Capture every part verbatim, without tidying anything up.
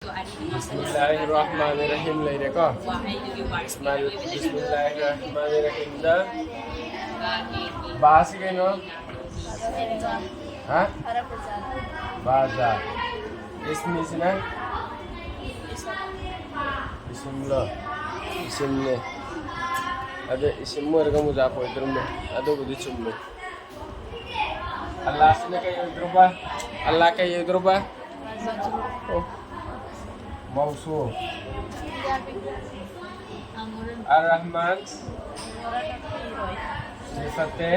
ꯕꯤꯁꯃꯤꯜꯂꯥꯍꯤꯔ ꯔꯍꯃꯥꯅꯤꯔ ꯔꯍꯤꯝ ꯂꯩꯔꯦꯀꯣ꯫ ꯕꯤꯁꯃꯤꯜ-, ꯕꯤꯁꯃꯤꯜꯂꯥꯍꯤꯔ ꯔꯍꯃꯥꯅꯤꯔ ꯔꯍꯤꯝꯗ ꯕꯥꯁꯤ ꯀꯩꯅꯣ? ꯍꯥ? ꯕꯥꯖꯥ꯫ ꯏꯁꯃꯤꯁꯤꯅ? ꯏꯁꯤꯝꯂꯣ? ꯏꯁꯤꯝꯅꯦ꯫ ꯑꯗ ꯏꯁꯤꯝ ꯑꯣꯏꯔꯒ ꯃꯨꯖꯥꯐ ꯑꯣꯏꯗ꯭ꯔꯨꯝꯅꯦ꯫ ꯑꯗꯨꯕꯨꯗꯤ ꯆꯨꯝꯃꯦ꯫ ꯑꯜꯂꯥꯁꯤꯅ ꯀꯩ ꯑꯣꯏꯗ꯭ꯔꯣꯕ? ꯑꯜꯂꯥ ꯀꯩ ꯑꯣꯏꯗ꯭ꯔꯣꯕ? ꯑꯣ꯫ ꯃꯧꯁꯨ꯫ ꯑꯔ ꯔꯍꯃꯥꯟ꯫ ꯁꯤꯐꯇꯦ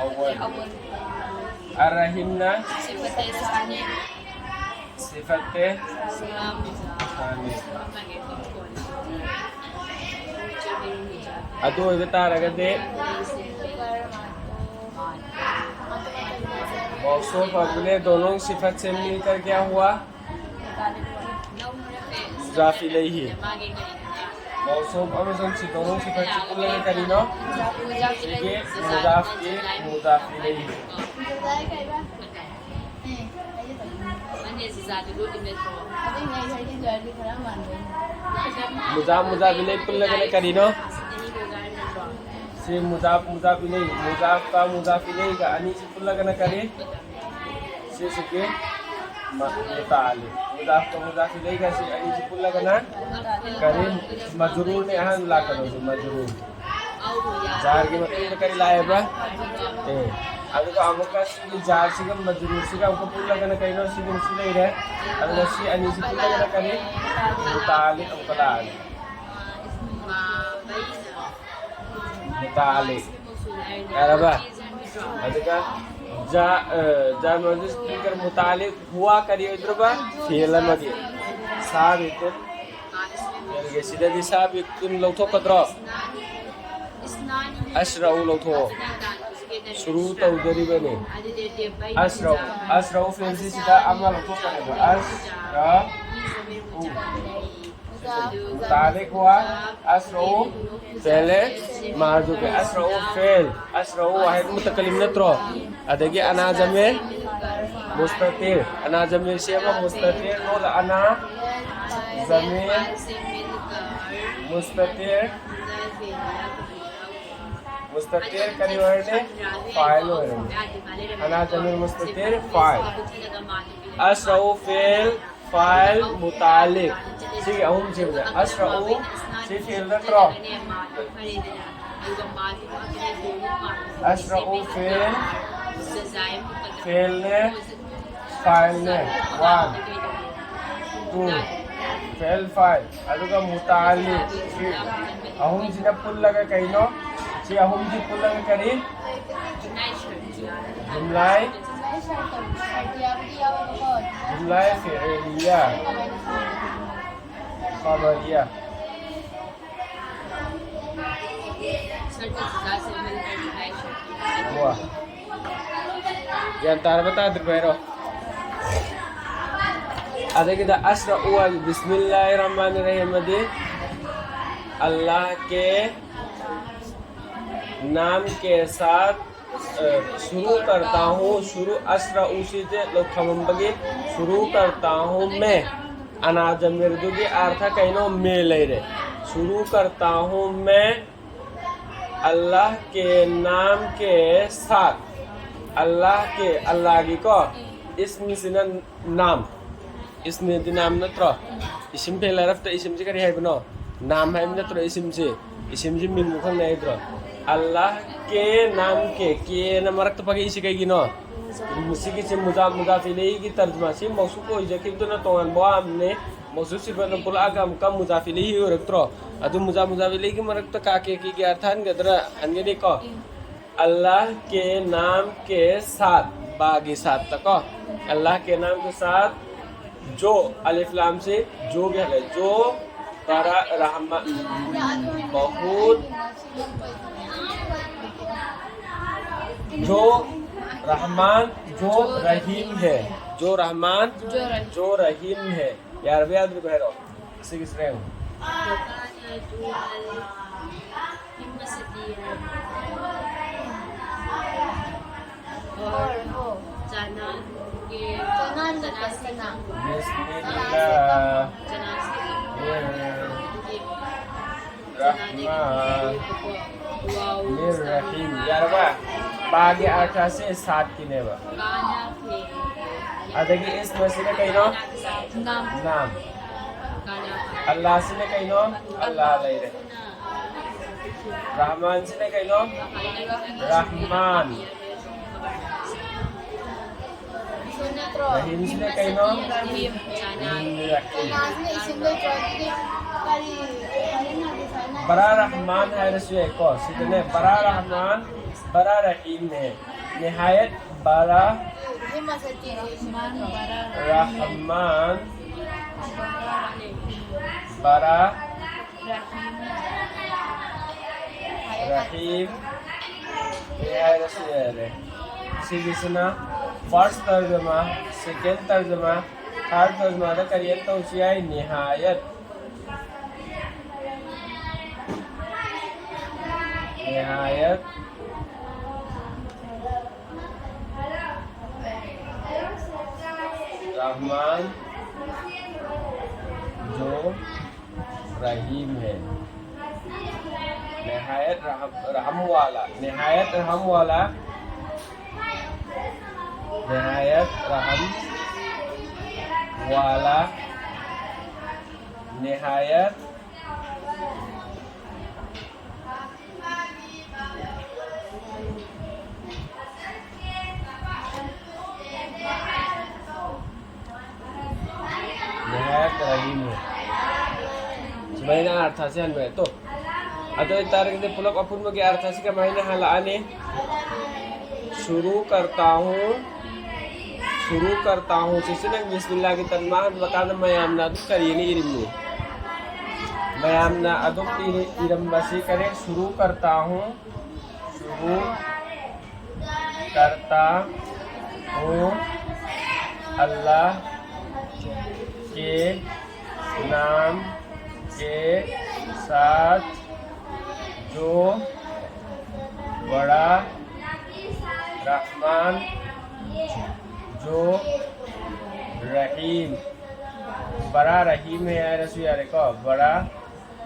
ꯑꯋꯜ꯫ ꯑꯔ ꯔꯍꯤꯝꯅ꯫ ꯁꯤꯐꯇꯦ ꯁꯥꯅꯤ꯫ ꯁꯤꯐꯠꯇꯦ ꯁꯥꯅꯤ꯫ ꯑꯗꯨ ꯑꯣꯏꯕ ꯇꯥꯔꯒꯗꯤ ꯃौसूफ अपने दोनों सिफत से मिलकर क्या हुआ? मुजाफ इलैही। मौसूफ ꯑꯃꯁꯨꯡ ꯁꯤ दोनों सिफत ꯁꯤ ꯄꯨꯜꯂꯒ ꯀꯔꯤꯅꯣ? ꯁꯤꯒꯤ ꯃꯨꯖꯥꯐꯀꯤ ꯃꯨꯖꯥꯐ ꯏꯂꯩꯍꯤ꯫ ꯃꯨꯖꯥ ꯃꯨꯖꯥ ꯕꯤꯂꯩ ꯄꯨꯜꯂꯒꯅ ꯀꯔꯤꯅꯣ? ꯁꯤ ꯃꯨꯖꯥ ꯃꯨꯖꯥ ꯕꯤꯂꯩ, ꯃꯨꯖꯥꯐꯀ ꯃꯨꯖꯥ ꯕꯤꯂꯩꯒ ꯑꯅꯤꯁꯤ ꯄꯨꯜꯂꯒꯅ ꯀꯔꯤ? ꯁꯤꯁꯤꯒꯤ ꯃ-, ꯃꯨꯇꯥꯜꯂꯤ꯫ ꯃꯨꯖꯥꯐꯀ ꯃꯨꯖꯥꯐ ꯏꯂꯩꯒ ꯁꯤ ꯑꯅꯤꯁꯤ ꯄꯨꯜꯂꯒꯅ ꯀꯔꯤ? ꯃꯖꯔꯨꯔꯅꯤ ꯑꯍꯥꯟꯕ ꯂꯥꯛꯀꯗꯧꯁꯤ, ꯃꯖꯔꯨꯔ꯫ ꯖꯥꯔꯒꯤ ꯃꯇꯨꯡꯗ ꯀꯔꯤ ꯂꯥꯛꯑꯦꯕ? ꯑꯦ꯫ ꯑꯗꯨꯒ ꯑꯃꯨꯛꯀ ꯁꯤꯒꯤ ꯖꯥꯔꯁꯤꯒ ꯃꯖꯔꯨꯔꯁꯤꯒ ꯑꯃꯨꯛꯀ ꯄꯨꯜꯂꯒꯅ ꯀꯩꯅꯣ? ꯁꯤꯒꯤ ꯁꯤ ꯂꯩꯔꯦ꯫ ꯑꯗꯨꯅ ꯁꯤ ꯑꯅꯤꯁꯤ ꯄꯨꯜꯂꯒꯅ ꯀꯔꯤ? ꯃꯨꯇꯥꯜꯂꯤ ꯑꯃꯨꯛꯀ ꯂꯥꯛꯑꯅꯤ꯫ ꯃꯨꯇꯥꯜꯂꯤ꯫ ꯌꯥꯔꯕ? ꯑꯗꯨꯒ ꯖꯥ-, ꯑ, ꯖꯥꯔ ꯃꯖꯔꯨꯔ ꯃꯨꯇꯥꯜꯂꯤ ꯍꯨꯋꯥ ꯀꯔꯤ ꯑꯣꯏꯗ꯭ꯔꯕ? ꯐꯦꯜ ꯑꯃꯒꯤ ꯁꯥꯕꯤꯀꯨꯟ꯫ ꯐꯦꯜꯒꯤ ꯁꯤꯗꯗꯤ ꯁꯥꯕꯤꯀꯨꯟ ꯂꯧꯊꯣꯛꯀꯗ꯭ꯔꯣ? ꯑꯁꯔꯥꯎ ꯂꯧꯊꯣꯛꯑꯣ꯫ ꯁꯨꯔꯨ ꯇꯧꯗꯣꯔꯤꯕꯅꯤ꯫ ꯑꯁꯔꯥꯎ, ꯑꯁꯔꯥꯎ ꯐꯦꯜꯁꯤ ꯁꯤꯗ ꯑꯃ ꯂꯧꯊꯣꯛꯀꯅꯦꯕ꯫ ꯑꯁꯔꯥꯎ꯫ ꯃꯨꯇꯥꯜꯂꯤꯛ ꯍꯨꯋꯥ ꯑꯁꯔꯎ ꯐꯦꯜ ꯃꯥꯔꯖꯨꯐꯦ꯫ ꯑꯁꯔꯎ ꯐꯦꯜ꯫ ꯑꯁꯔꯎ ꯋꯥꯍꯤꯗ ꯃꯨꯇꯀꯜꯂꯤꯝ ꯅꯠꯇ꯭ꯔꯣ? ꯑꯗꯒꯤ ꯑꯅꯥꯖꯃꯦ ꯃꯨꯁꯇꯇꯤꯔ꯫ ꯑꯅꯥ ꯖꯃꯤꯔ ꯁꯦꯝꯕ ꯃꯨꯁꯇꯇꯤꯔ꯫ ꯅꯣꯟ ꯑꯅꯥ ꯖꯃꯤꯔ ꯃꯨꯁꯇꯇꯤꯔ꯫ ꯃꯨꯁꯇꯇꯤꯔ ꯀꯔꯤ ꯑꯣꯏꯔꯅꯤ? ꯐꯥꯏꯜ ꯑꯣꯏꯔꯅꯤ꯫ ꯑꯅꯥ ꯖꯃꯤꯔ ꯃꯨꯁꯇꯇꯤꯔ ꯐꯥꯏꯜ꯫ ꯑꯁ꯭ꯔꯎ ꯐꯦꯜ ꯐꯥꯏꯜ ꯃꯨꯇꯥꯂꯤꯛ꯫ ꯁꯤꯒꯤ ꯑꯍꯨꯝꯁꯤꯕꯨꯅꯦ꯫ ꯑꯁ꯭ꯔꯎ ꯁꯤ ꯐꯦꯜ ꯅꯠꯇ꯭ꯔꯣ? ꯑꯁ꯭ꯔꯎ ꯐꯦꯜ ꯐꯦꯜꯅꯦ꯫ ꯐꯥꯏꯜꯅꯦ꯫ ꯋꯥꯟ ꯇꯨ ꯐꯦꯜ ꯐꯥꯏꯜ ꯑꯗꯨꯒ ꯃꯨꯇꯥꯂꯤꯛ ꯊ꯭ꯔꯤ꯫ ꯑꯍꯨꯝꯁꯤꯅ ꯄꯨꯜꯂꯒ ꯀꯩꯅꯣ? ꯁꯤ ꯑꯍꯨꯝꯁꯤ ꯄꯨꯜꯂꯒ ꯀꯔꯤ? ꯖꯨꯝꯂꯥꯏ ꯖꯨꯝꯂꯥꯏ ꯐꯤꯑꯦꯂꯤꯌꯥ ꯈꯕꯔꯤꯌꯥ꯫ ꯋꯥ꯫ ꯒ꯭ꯌꯥꯟ ꯇꯥꯔꯕ ꯇꯥꯗ꯭ꯔꯤꯕ ꯍꯥꯏꯔꯣ꯫ ꯑꯗꯒꯤꯗ ꯑꯁ꯭ꯔꯎ ꯍꯥꯏ ꯕꯤꯁꯃꯤꯜꯂꯥꯍꯤ ꯔꯍꯃꯥꯅꯤ ꯔꯍꯤꯝ ꯑꯗꯤ ꯑꯜꯂꯥꯍ ꯀꯦ ꯅꯥꯝ ꯀꯦ ꯁꯥꯊ, ꯑ, ꯁꯨꯔꯨ ꯀꯔꯇꯥ ꯍꯨ, ꯁꯨꯔꯨ ꯑꯁ꯭ꯔꯎ ꯁꯤꯁꯦ ꯂꯧꯊꯝꯃꯝꯕꯒꯤ ꯁꯨꯔꯨ ꯀꯔꯇꯥ ꯍꯨ ꯃꯦ꯫ ꯑꯅꯥ ꯖꯃꯤꯔꯗꯨꯒꯤ ꯑꯥꯔꯊ ꯀꯩꯅꯣ? ꯃꯦ ꯂꯩꯔꯦ꯫ ꯁꯨꯔꯨ ꯀꯔꯇꯥ ꯍꯨ ꯃꯦ ꯑꯜꯂꯥꯍ ꯀꯦ ꯅꯥꯝ ꯀꯦ ꯁꯥꯊ꯫ ꯑꯜꯂꯥꯍ ꯀꯦ, ꯑꯜꯂꯥꯍꯒꯤ ꯀꯣ, ꯏꯁꯃꯁꯤꯅ ꯅꯥꯝ꯫ ꯏꯁꯃꯗꯤ ꯅꯥꯝ ꯅꯠꯇ꯭ꯔꯣ? ꯏꯁꯤꯝ ꯐꯦꯜ ꯍꯔꯐꯇ ꯏꯁꯤꯝꯁꯤ ꯀꯔꯤ ꯍꯥꯏꯕꯅꯣ? ꯅꯥꯝ ꯍꯥꯏꯕ ꯅꯠꯇ꯭ꯔꯣ ꯏꯁꯤꯝꯁꯤ? ꯏꯁꯤꯝꯁꯤ ꯃꯤꯡꯕꯨ ꯈꯪꯅꯩ ꯍꯥꯏꯗ꯭ꯔꯣ? ꯑꯜꯂꯥꯍ ꯀꯦ ꯅꯥꯝ ꯀꯦ, ꯀꯦꯅ ꯃꯔꯛꯇ ꯐꯒꯠꯂꯤꯁꯤ ꯀꯩꯒꯤꯅꯣ? ꯁꯤꯒꯤꯁꯤ ꯃꯨꯖꯥ-, ꯃꯨꯖꯥꯐ ꯏꯂꯩꯍꯤꯒꯤ ꯇꯔꯖꯃꯥꯁꯤ ꯃꯧꯁꯨꯐ ꯑꯣꯏꯖꯈꯤꯕꯗꯨꯅ ꯇꯣꯉꯥꯟꯕ ꯋꯥ ꯑꯃꯅꯤ꯫ ꯃꯧꯁꯨꯐ ꯁꯤꯐꯠꯅ ꯄꯨꯂꯛꯑꯒ ꯑꯃꯨꯛꯀ ꯃꯨꯖꯥꯐ ꯏꯂꯩꯍꯤ ꯑꯣꯏꯔꯛꯇ꯭ꯔꯣ? ꯑꯗꯨ ꯃꯨꯖꯥ-, ꯃꯨꯖꯥꯐ ꯏꯂꯩꯍꯤꯒꯤ ꯃꯔꯛꯇ ꯀꯥ ꯀꯦ ꯀꯦꯒꯤ ꯑꯔꯊ ꯍꯟꯒꯗ꯭ꯔꯥ? ꯍꯟꯒꯅꯤꯀꯣ? ꯑꯜꯂꯥꯍ ꯀꯦ ꯅꯥꯝ ꯀꯦ ꯁꯥꯊ, ꯕꯥꯒꯤ ꯁꯥꯊꯇ ꯀꯣ꯫ ꯑꯜꯂꯥꯍ ꯀꯦ ꯅꯥꯝ ꯀꯦ ꯁꯥꯊ ꯖꯣ, ꯑꯂꯤꯐ ꯂꯥꯝ ꯁꯦ ꯖꯣ ꯀꯩ ꯍꯥꯏ? ꯖꯣ ꯕꯔꯥ ꯔꯍꯃ ꯕꯍꯨꯠ ꯖꯣ ꯔꯍꯃꯥꯟ ꯖꯣ ꯔꯍꯤꯝ ꯍꯦ꯫ ꯖꯣ ꯔꯍꯃꯥꯟ ꯖꯣ ꯔꯍꯤꯝ ꯍꯦ꯫ ꯌꯥꯔꯕ ꯌꯥꯗ꯭ꯔꯤꯕ ꯍꯥꯏꯔꯣ꯫ ꯁꯤꯒꯤꯁꯤꯅ ꯌꯦꯡꯉꯨ꯫ وكان ذو العزة متين. और जाना ꯆꯅꯥ ꯅꯠꯇꯦ, ꯆꯅꯥ꯫ ꯕꯤꯁꯃꯤꯜꯂꯥꯍ꯫ ꯆꯅꯥ ꯁꯦ ꯀꯝ꯫ ꯔꯍꯃꯥꯟ꯫ ꯔꯍꯤꯝ꯫ ꯌꯥꯔꯕ? ꯕꯥꯒꯤ ꯑꯔꯊꯁꯦ ꯁꯥꯠꯀꯤꯅꯦꯕ꯫ ꯑꯗꯒꯤ ꯏꯁꯃꯁꯤꯅ ꯀꯩꯅꯣ? ꯅꯥꯝ꯫ ꯅꯥꯝ꯫ ꯑꯜꯂꯥꯁꯤꯅ ꯀꯩꯅꯣ? ꯑꯜꯂꯥ ꯂꯩꯔꯦ꯫ ꯔꯍꯃꯥꯟꯁꯤꯅ ꯀꯩꯅꯣ? ꯔꯍꯃꯥꯟ꯫ ꯔꯍꯤꯝꯁꯤꯅ ꯀꯩꯅꯣ? ꯔꯍꯤꯝ꯫ ꯕꯔꯥ ꯔꯍꯃꯥꯟ ꯍꯥꯏꯔꯁꯨ ꯌꯥꯏꯀꯣ꯫ ꯁꯤꯗꯅꯦ, ꯕꯔꯥ ꯔꯍꯃꯥꯟ, ꯕꯔꯥ ꯔꯍꯤꯝ ꯍꯦ꯫ ꯅꯤꯍꯥꯌꯠ ꯕꯔꯥ ꯔꯍꯃꯥꯟ, ꯕꯔꯥ ꯔꯍꯤꯝ꯫ ꯁꯤ ꯍꯥꯏꯔꯁꯨ ꯌꯥꯔꯦ꯫ ꯁꯤꯒꯤꯁꯤꯅ first ꯇꯔꯖꯃꯥ, second ꯇꯔꯖꯃꯥ, third ꯇꯔꯖꯃꯥꯗ ꯀꯔꯤ add ꯇꯧꯁꯤ ꯍꯥꯏ? ꯅꯤꯍꯥꯌꯠ꯫ ꯅꯤꯍꯥꯌꯠ ꯔꯍꯃꯥꯟ ꯖꯣ ꯔꯍꯤꯝ ꯍꯦ꯫ ꯅꯤꯍꯥꯌꯠ ꯔꯍꯝ, ꯔꯍꯝ ꯋꯥꯂꯥ, ꯅꯤꯍꯥꯌꯠ ꯔꯍꯝ ꯋꯥꯂꯥ, ꯅꯤꯍꯥꯌꯠ ꯔꯍꯝ ꯋꯥꯂꯥ, ꯅꯤꯍꯥꯌꯠ ꯅꯤꯍꯥꯌꯠ ꯔꯍꯤꯝ ꯍꯦ꯫ ꯁꯨꯃꯥꯏꯅ ꯑꯔꯊꯁꯦ ꯍꯟꯕ ꯌꯥꯏ꯫ ꯇꯣ, ꯑꯗꯨ ꯑꯣꯏꯇꯥꯔꯒꯗꯤ ꯄꯨꯂꯞ ꯑꯄꯨꯟꯕꯒꯤ ꯑꯔꯊꯁꯤ ꯀꯃꯥꯏꯅ ꯍꯜꯂꯛꯑꯅꯤ? ꯁꯨꯔꯨ ꯀꯔꯇꯥ ꯍꯨ, ꯁꯨꯔꯨ ꯀꯔꯇꯥ ꯍꯨ꯫ ꯁꯤꯁꯤꯅ ꯕꯤꯁꯃꯤꯜꯂꯥꯒꯤ ꯇꯔꯖꯃꯥ ꯍꯟꯕ ꯀꯥꯟꯗ ꯃꯌꯥꯝꯅ ꯑꯗꯨꯝ ꯀꯔꯤꯅ ꯏꯔꯤꯕꯅꯤ? ꯃꯌꯥꯝꯅ ꯑꯗꯨꯝ ꯏꯔꯤ-, ꯏꯔꯝꯕꯁꯤ ꯀꯔꯤ? ꯁꯨꯔꯨ ꯀꯔꯇꯥ ꯍꯨ, ꯁꯨꯔꯨ ꯀꯔꯇꯥ ꯍꯨ, ꯑꯜꯂꯥꯍ ꯀꯦ ꯅꯥꯝ ꯀꯦ ꯁꯥꯊ ꯖꯣ ꯕꯔꯥ ꯔꯍꯃꯥꯟ ꯖꯣ ꯔꯍꯤꯝ, ꯕꯔꯥ ꯔꯍꯤꯝ ꯍꯦ ꯍꯥꯏꯔꯁꯨ ꯌꯥꯔꯦꯀꯣ꯫ ꯕꯔꯥ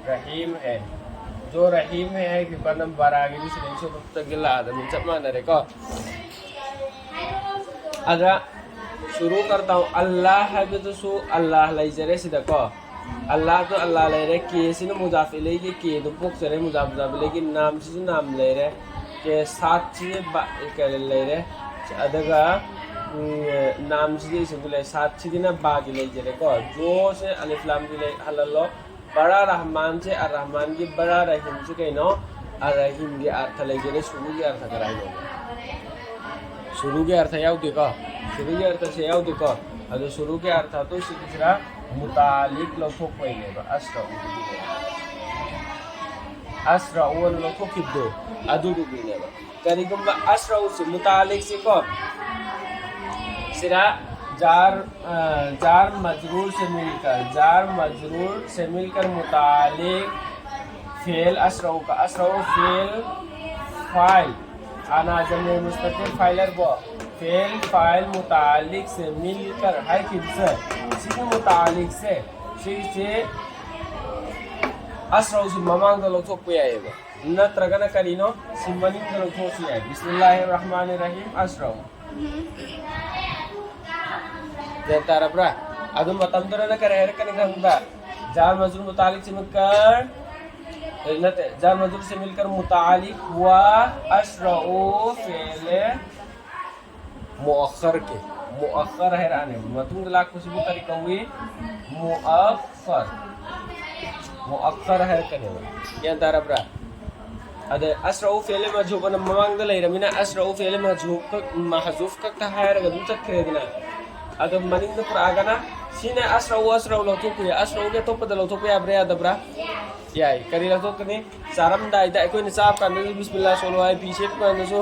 ꯔꯍꯤꯝ ꯍꯦ꯫ ꯖꯣ ꯔꯍꯤꯝ ꯍꯦ ꯍꯥꯏꯈꯤꯕ ꯀꯥꯟꯗ ꯕꯔꯥꯒꯤꯗꯨ ꯁꯤꯗꯩꯁꯨ ꯑꯗꯨꯝ ꯆꯪꯁꯤꯜꯂꯛꯑꯗꯕꯅꯤ, ꯆꯞ ꯃꯥꯟꯅꯔꯦꯀꯣ꯫ ꯑꯗ ꯁꯨꯔꯨ ꯀꯔꯇꯥꯎ ꯑꯜꯂꯥ ꯍꯥꯏꯕꯗꯨꯁꯨ ꯑꯜꯂꯥ ꯂꯩꯖꯔꯦ ꯁꯤꯗꯀꯣ꯫ ꯑꯜꯂꯥꯗꯣ ꯑꯜꯂꯥ ꯂꯩꯔꯦ꯫ ꯀꯦꯁꯤꯅ ꯃꯨꯖꯥꯐ ꯏꯂꯩꯒꯤ ꯀꯦꯗꯣ ꯄꯣꯛꯆꯔꯦ꯫ ꯃꯨꯖꯥꯐ ꯃꯨꯖꯥꯐ ꯏꯂꯩꯒꯤ ꯅꯥꯝꯁꯤꯁꯨ ꯅꯥꯝ ꯂꯩꯔꯦ꯫ ꯀꯦ ꯁꯥꯠꯁꯤ ꯕ-, ꯀꯔꯤ ꯂꯩꯔꯦ꯫ ꯑꯗꯨꯒ, ꯎꯝ, ꯅꯥꯝꯁꯤꯗꯤ ꯏꯁꯤꯡꯗ ꯂꯩ꯫ ꯁꯥꯠꯁꯤꯒꯤꯅ ꯕꯥꯗꯤ ꯂꯩꯖꯔꯦꯀꯣ꯫ ꯖꯣꯁꯦ ꯑꯂꯤꯐ ꯂꯥꯝꯗꯤ ꯂꯩ, ꯍꯜꯍꯜꯂꯣ꯫ ꯕꯔꯥ ꯔꯍꯃꯥꯟꯁꯦ, ꯑꯔ ꯔꯍꯃꯥꯟꯒꯤ ꯕꯔꯥ ꯔꯍꯤꯝꯁꯦ ꯀꯩꯅꯣ? ꯑꯔ ꯔꯍꯤꯝꯒꯤ ꯑꯔꯊ ꯂꯩꯖꯔꯦ꯫ ꯁꯨꯔꯨꯒꯤ ꯑꯔꯊ ꯀꯔꯥꯏꯅꯣ? ꯁꯨꯔꯨꯒꯤ ꯑꯔꯊ ꯌꯥꯎꯗꯦꯀꯣ? ꯁꯨꯔꯨꯒꯤ ꯑꯔꯊꯁꯦ ꯌꯥꯎꯗꯦꯀꯣ? ꯑꯗꯣ ꯁꯨꯔꯨꯒꯤ ꯑꯔꯊ ꯑꯗꯨ ꯁꯤꯒꯤꯁꯤꯔ ꯃꯨꯇꯥꯂꯤꯛ ꯂꯧꯊꯣꯛꯄꯩꯅꯦꯕ, ꯑꯁ꯭ꯔ ꯎꯗꯨꯒꯤꯅꯦꯕ꯫ ꯑꯁ꯭ꯔ ꯎ ꯑꯅ ꯂꯧꯊꯣꯛꯈꯤꯕꯗꯣ ꯑꯗꯨꯗꯨꯒꯤꯅꯦꯕ꯫ ꯀꯔꯤꯒꯨꯝꯕ ꯑꯁ꯭ꯔ ꯎꯁꯤ ꯃꯨꯇꯥꯂꯤꯛꯁꯤꯀꯣ, ꯁꯤꯔ ꯖꯥꯔ, ꯑ, ꯖꯥꯔ ꯃꯖꯔꯨꯔ ꯁꯦ ꯃꯤꯜꯀꯔ, ꯖꯥꯔ ꯃꯖꯔꯨꯔ ꯁꯦ ꯃꯤꯜꯀꯔ ꯃꯨꯇꯥꯂꯤꯛ ꯐꯦꯜ ꯑꯁ꯭ꯔ ꯎ ꯀ, ꯑꯁ꯭ꯔ ꯎ ꯐꯦꯜ ꯐꯥꯏꯜ ꯑꯅꯥ ꯖꯃꯤꯔ ꯃꯨꯁꯇꯇꯤꯔ ꯐꯥꯏꯂꯔꯕꯣ ꯐꯦꯜ ꯐꯥꯏꯜ ꯃꯨꯇꯥꯂꯤꯛ ꯁꯦ ꯃꯤꯜꯀꯔ ꯍꯥꯏꯈꯤꯕꯁꯦ, ꯁꯤꯒꯤ ꯃꯨꯇꯥꯂꯤꯛꯁꯦ, ꯁꯤꯁꯦ ꯑꯁ꯭ꯔ ꯎꯁꯤ ꯃꯃꯥꯡꯗ ꯂꯧꯊꯣꯛꯄ ꯌꯥꯏꯑꯕ꯫ ꯅꯠꯇ꯭ꯔꯒꯅ ꯀꯔꯤꯅꯣ? ꯁꯤ ꯃꯅꯤꯡꯗ ꯂꯧꯊꯣꯛꯑꯁꯨ ꯌꯥꯏ꯫ ꯕꯤꯁꯃꯤꯜꯂꯥꯍꯤꯔ ꯔꯍꯃꯥꯅꯤꯔ ꯔꯍꯤꯝ ꯑꯁ꯭ꯔ ꯎ꯫ ꯒ꯭ꯌꯥꯟ ꯇꯥꯔꯕ꯭ꯔꯥ? ꯑꯗꯨ ꯃꯇꯝꯗꯨꯗꯅ ꯀꯔꯤ ꯍꯥꯏꯔꯛꯀꯅꯤ ꯈꯪꯕ꯭ꯔꯥ? ꯖꯥꯔ ꯃꯖꯔꯨꯔ ꯃꯨꯇꯥꯂꯤꯛ ꯁꯦ ꯃꯤꯜꯀꯔ, ꯑꯦ, ꯅꯠꯇꯦ, ꯖꯥꯔ ꯃꯖꯔꯨꯔ ꯁꯦ ꯃꯤꯜꯀꯔ ꯃꯨꯇꯥꯂꯤꯛ ꯍꯨꯋꯥ ꯑꯁ꯭ꯔ ꯎ ꯐꯦꯜ ꯃꯨꯑꯈꯔ ꯀꯦ, ꯃꯨꯑꯈꯔ ꯍꯥꯏꯔꯛꯑꯅꯤ꯫ ꯃꯇꯨꯡꯗ ꯂꯥꯛꯄꯁꯤꯕꯨ ꯀꯔꯤ ꯀꯧꯏ? ꯃꯨꯑꯈꯔ꯫ ꯃꯨꯑꯈꯔ ꯍꯥꯏꯔꯛꯀꯅꯦꯕ꯫ ꯒ꯭ꯌꯥꯟ ꯇꯥꯔꯕ꯭ꯔꯥ? ꯑꯗ ꯑꯁ꯭ꯔ ꯎ ꯐꯦꯜ ꯃꯖꯍꯨꯐ ꯑꯅ ꯃꯃꯥꯡꯗ ꯂꯩꯔꯃꯤꯅ ꯑꯁ꯭ꯔ ꯎ ꯐꯦꯜ ꯃꯖꯍꯨꯐ ꯈꯛ, ꯃꯍꯖꯨꯐ ꯈꯛꯇ ꯍꯥꯏꯔꯒ ꯑꯗꯨꯝ ꯆꯠꯈ꯭ꯔꯦꯗꯅ꯫ ꯑꯗꯣ ꯃꯅꯤꯡꯗ ꯄꯨꯔꯛꯑꯒꯅ ꯁꯤꯅ ꯑꯁ꯭ꯔ ꯎ, ꯑꯁ꯭ꯔ ꯎ ꯂꯧꯊꯣꯛꯈ꯭ꯔꯦ꯫ ꯑꯁ꯭ꯔ ꯎꯒꯤ ꯑꯇꯣꯞꯄꯗ ꯂꯧꯊꯣꯛꯄ ꯌꯥꯕ꯭ꯔꯥ, ꯌꯥꯗꯕ꯭ꯔꯥ? ꯌꯥꯏ꯫ ꯀꯔꯤ ꯂꯧꯊꯣꯛꯀꯅꯤ? ꯆꯥꯔꯝꯗꯥꯏꯗ ꯑꯩꯈꯣꯏꯅ ꯆꯥꯕ ꯀꯥꯟꯗꯁꯨ ꯕꯤꯁꯃꯤꯜꯂꯥ ꯁꯣꯜꯂꯣ ꯍꯥꯏ, ꯐꯤ ꯁꯦꯠꯄ ꯀꯥꯟꯗꯁꯨ,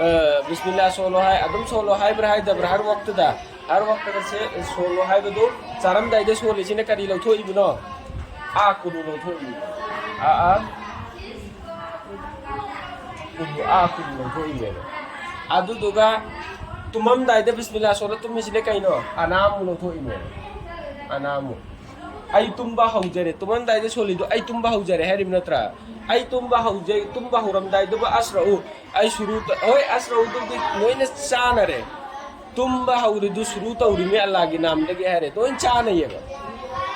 ꯑ, ꯕꯤꯁꯃꯤꯜꯂꯥ ꯁꯣꯜꯂꯣ ꯍꯥꯏ, ꯑꯗꯨꯝ ꯁꯣꯜꯂꯣ ꯍꯥꯏꯕ꯭ꯔꯥ ꯍꯥꯏꯗꯕ꯭ꯔꯥ? ꯍꯔ ꯋꯛꯇꯗ, ꯍꯔ ꯋꯛꯇꯗ ꯁꯦ-, ꯁꯣꯜꯂꯣ ꯍꯥꯏꯕꯗꯨ ꯆꯥꯔꯝꯗꯥꯏꯗ ꯁꯣꯜꯂꯤꯁꯤꯅ ꯀꯔꯤ ꯂꯧꯊꯣꯛꯏꯕꯅꯣ? ꯑꯥ ꯀꯨꯂꯨ ꯂꯧꯊꯣꯛꯏꯕꯅꯣ? ꯑꯥ, ꯑꯥ ꯀꯨꯂꯨ, ꯑꯥ ꯀꯨꯂꯨ ꯂꯧꯊꯣꯛꯏꯕꯅꯦꯕ꯫ ꯑꯗꯨꯗꯨꯒ ꯇꯨꯝꯃꯝꯗꯥꯏꯗ ꯕꯤꯁꯃꯤꯜꯂꯥ ꯁꯣꯜꯂ ꯇꯨꯝꯃꯤꯁꯤꯅ ꯀꯩꯅꯣ? ꯑꯅꯥꯃꯨ ꯂꯧꯊꯣꯛꯏꯅꯦ꯫ ꯑꯅꯥꯃꯨ꯫ ꯑꯩ ꯇꯨꯝꯕ ꯍꯧꯖꯔꯦ꯫ ꯇꯨꯝꯃꯝꯗꯥꯏꯗ ꯁꯣꯜꯂꯤꯗꯣ "ꯑꯩ ꯇꯨꯝꯕ ꯍꯧꯖꯔꯦ" ꯍꯥꯏꯔꯤꯕ ꯅꯠꯇ꯭ꯔꯥ? "ꯑꯩ ꯇꯨꯝꯕ ꯍꯧꯖꯩ"꯫ ꯇꯨꯝꯕ ꯍꯧꯔꯝꯗꯥꯏꯗꯨꯕꯨ "ꯑꯁꯔꯎ", ꯑꯩ ꯁꯨꯔꯨ ꯇ-, ꯍꯣꯏ, "ꯑꯁꯔꯎꯗꯨꯗꯤ" ꯂꯣꯏꯅ ꯆꯥꯅꯔꯦ꯫ ꯇꯨꯝꯕ ꯍꯧꯔꯤꯗꯨ ꯁꯨꯔꯨ ꯇꯧꯔꯤꯃꯤ ꯑꯜꯂꯥꯒꯤ ꯅꯥꯝꯗꯒꯤ ꯍꯥꯏꯔꯦ꯫ ꯂꯣꯏ ꯆꯥꯅꯩꯌꯦꯕ꯫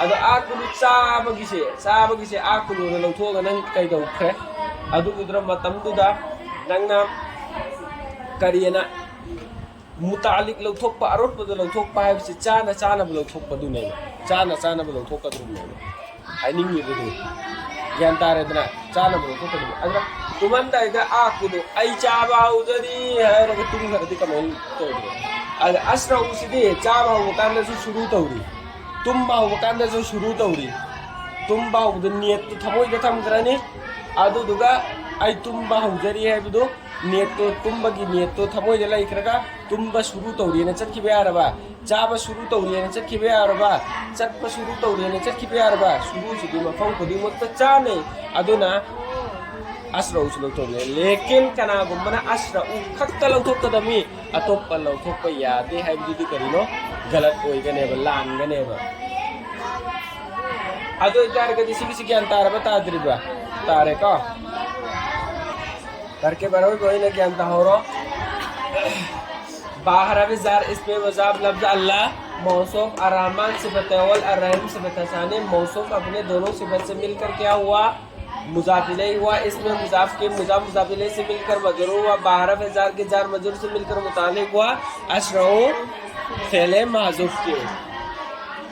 ꯑꯗꯣ ꯑꯥ ꯀꯨꯂꯨ ꯆꯥꯕꯒꯤꯁꯦ, ꯆꯥꯕꯒꯤꯁꯦ ꯑꯥ ꯀꯨꯂꯨꯅ ꯂꯧꯊꯣꯛꯑꯒ ꯅꯪ ꯀꯩꯗꯧꯈ꯭ꯔꯦ? ꯑꯗꯨꯒꯤꯗꯨꯅ ꯃꯇꯝꯗꯨꯗ ꯅꯪꯅ ꯀꯔꯤꯑꯅ ꯃꯨꯇꯥꯂꯤꯛ ꯂꯧꯊꯣꯛꯄ, ꯑꯔꯣꯠꯄꯗ ꯂꯧꯊꯣꯛꯄ ꯍꯥꯏꯕꯁꯤ ꯆꯥꯅ ꯆꯥꯅꯕ ꯂꯧꯊꯣꯛꯄꯗꯨꯅꯦꯕ꯫ ꯆꯥꯅ ꯆꯥꯅꯕ ꯂꯧꯊꯣꯛꯀꯗꯧꯕꯅꯦꯕ꯫ ꯍꯥꯏꯅꯤꯡꯉꯤꯕꯗꯨ ꯒ꯭ꯌꯥꯟ ꯇꯥꯔꯦꯗꯅ? ꯆꯥꯅꯕ ꯂꯧꯊꯣꯛꯀꯗꯧꯕ꯫ ꯑꯗꯨꯅ ꯇꯨꯝꯃꯝꯗꯥꯏꯗ "ꯑꯥ ꯀꯨꯂꯨ ꯑꯩ ꯆꯥꯕ ꯍꯧꯖꯔꯤ" ꯍꯥꯏꯔꯒ ꯇꯨꯝꯈ꯭ꯔꯗꯤ ꯀꯃꯥꯏꯅ ꯇꯧꯗꯣꯏꯅꯣ? ꯑꯗ ꯑꯁ꯭ꯔꯎꯁꯤꯗꯤ ꯆꯥꯕ ꯍꯧꯕ ꯀꯥꯟꯗꯁꯨ ꯁꯨꯔꯨ ꯇꯧꯔꯤ, ꯇꯨꯝꯕ ꯍꯧꯕ ꯀꯥꯟꯗꯁꯨ ꯁꯨꯔꯨ ꯇꯧꯔꯤ꯫ ꯇꯨꯝꯕ ꯍꯧꯕꯗ ꯅꯤꯌꯠꯇꯨ ꯊꯃꯣꯏꯗ ꯊꯝꯈ꯭ꯔꯅꯤ꯫ ꯑꯗꯨꯗꯨꯒ "ꯑꯩ ꯇꯨꯝꯕ ꯍꯧꯖꯔꯤ" ꯍꯥꯏꯕꯗꯨ, ꯅꯤꯌꯠꯇꯨ, ꯇꯨꯝꯕꯒꯤ ꯅꯤꯌꯠꯇꯨ ꯊꯃꯣꯏꯗ ꯂꯩꯈ꯭ꯔꯒ, ꯇꯨꯝꯕ ꯁꯨꯔꯨ ꯇꯧꯔꯤꯅ ꯆꯠꯈꯤꯕ ꯌꯥꯔꯕ, ꯆꯥꯕ ꯁꯨꯔꯨ ꯇꯧꯔꯤꯅ ꯆꯠꯈꯤꯕ ꯌꯥꯔꯕ, ꯆꯠꯄ ꯁꯨꯔꯨ ꯇꯧꯔꯤꯅ ꯆꯠꯈꯤꯕ ꯌꯥꯔꯕ, ꯁꯨꯔꯨꯁꯤꯗꯤ ꯃꯐꯝ ꯈꯨꯗꯤꯡꯃꯛꯇ ꯆꯥꯅꯩ꯫ ꯑꯗꯨꯅ ꯑꯁ꯭ꯔꯎꯁꯨ ꯂꯧꯊꯣꯛꯅꯩ꯫ ꯂꯦꯀꯤꯟ ꯀꯅꯥꯒꯨꯝꯕꯅ ꯑꯁ꯭ꯔꯎ ꯈꯛꯇ ꯂꯧꯊꯣꯛꯀꯗꯕꯅꯤ, ꯑꯇꯣꯞꯄ ꯂꯧꯊꯣꯛꯄ ꯌꯥꯗꯦ ꯍꯥꯏꯕꯗꯨꯗꯤ ꯀꯔꯤꯅꯣ? ꯒꯂꯠ ꯑꯣꯏꯒꯅꯦꯕ, ꯂꯥꯟꯒꯅꯦꯕ꯫ ꯑꯗꯨ ꯑꯣꯏꯇꯥꯔꯒꯗꯤ ꯁꯤꯒꯤꯁꯤ ꯒ꯭ꯌꯥꯟ ꯇꯥꯔꯕ ꯇꯥꯗ꯭ꯔꯤꯕ? ꯇꯥꯔꯦꯀꯣ? ꯇꯔꯀꯤꯕ ꯑꯔꯣꯏꯕ ꯑꯣꯏꯅ ꯒ꯭ꯌꯥꯟ ꯇꯥꯍꯧꯔꯣ꯫ बाहर अभी जार इसमें मुजाफ लफ्ज अल्लाह, मौसूफ अर्रहमान सिफत अव्वल, अर्रहीम सिफत सानी, मौसूफ अपने दोनों सिफत से मिलकर क्या हुआ? मुजाफ इलैह हुआ। इसमें मुजाफ के मुजाफ मुजाफ इलैह से मिलकर मजरूर हुआ। बाहर अभी जार के जार मजरूर से मिलकर मुतालिक हुआ। अशरऊ फ़ेल महजूफ के।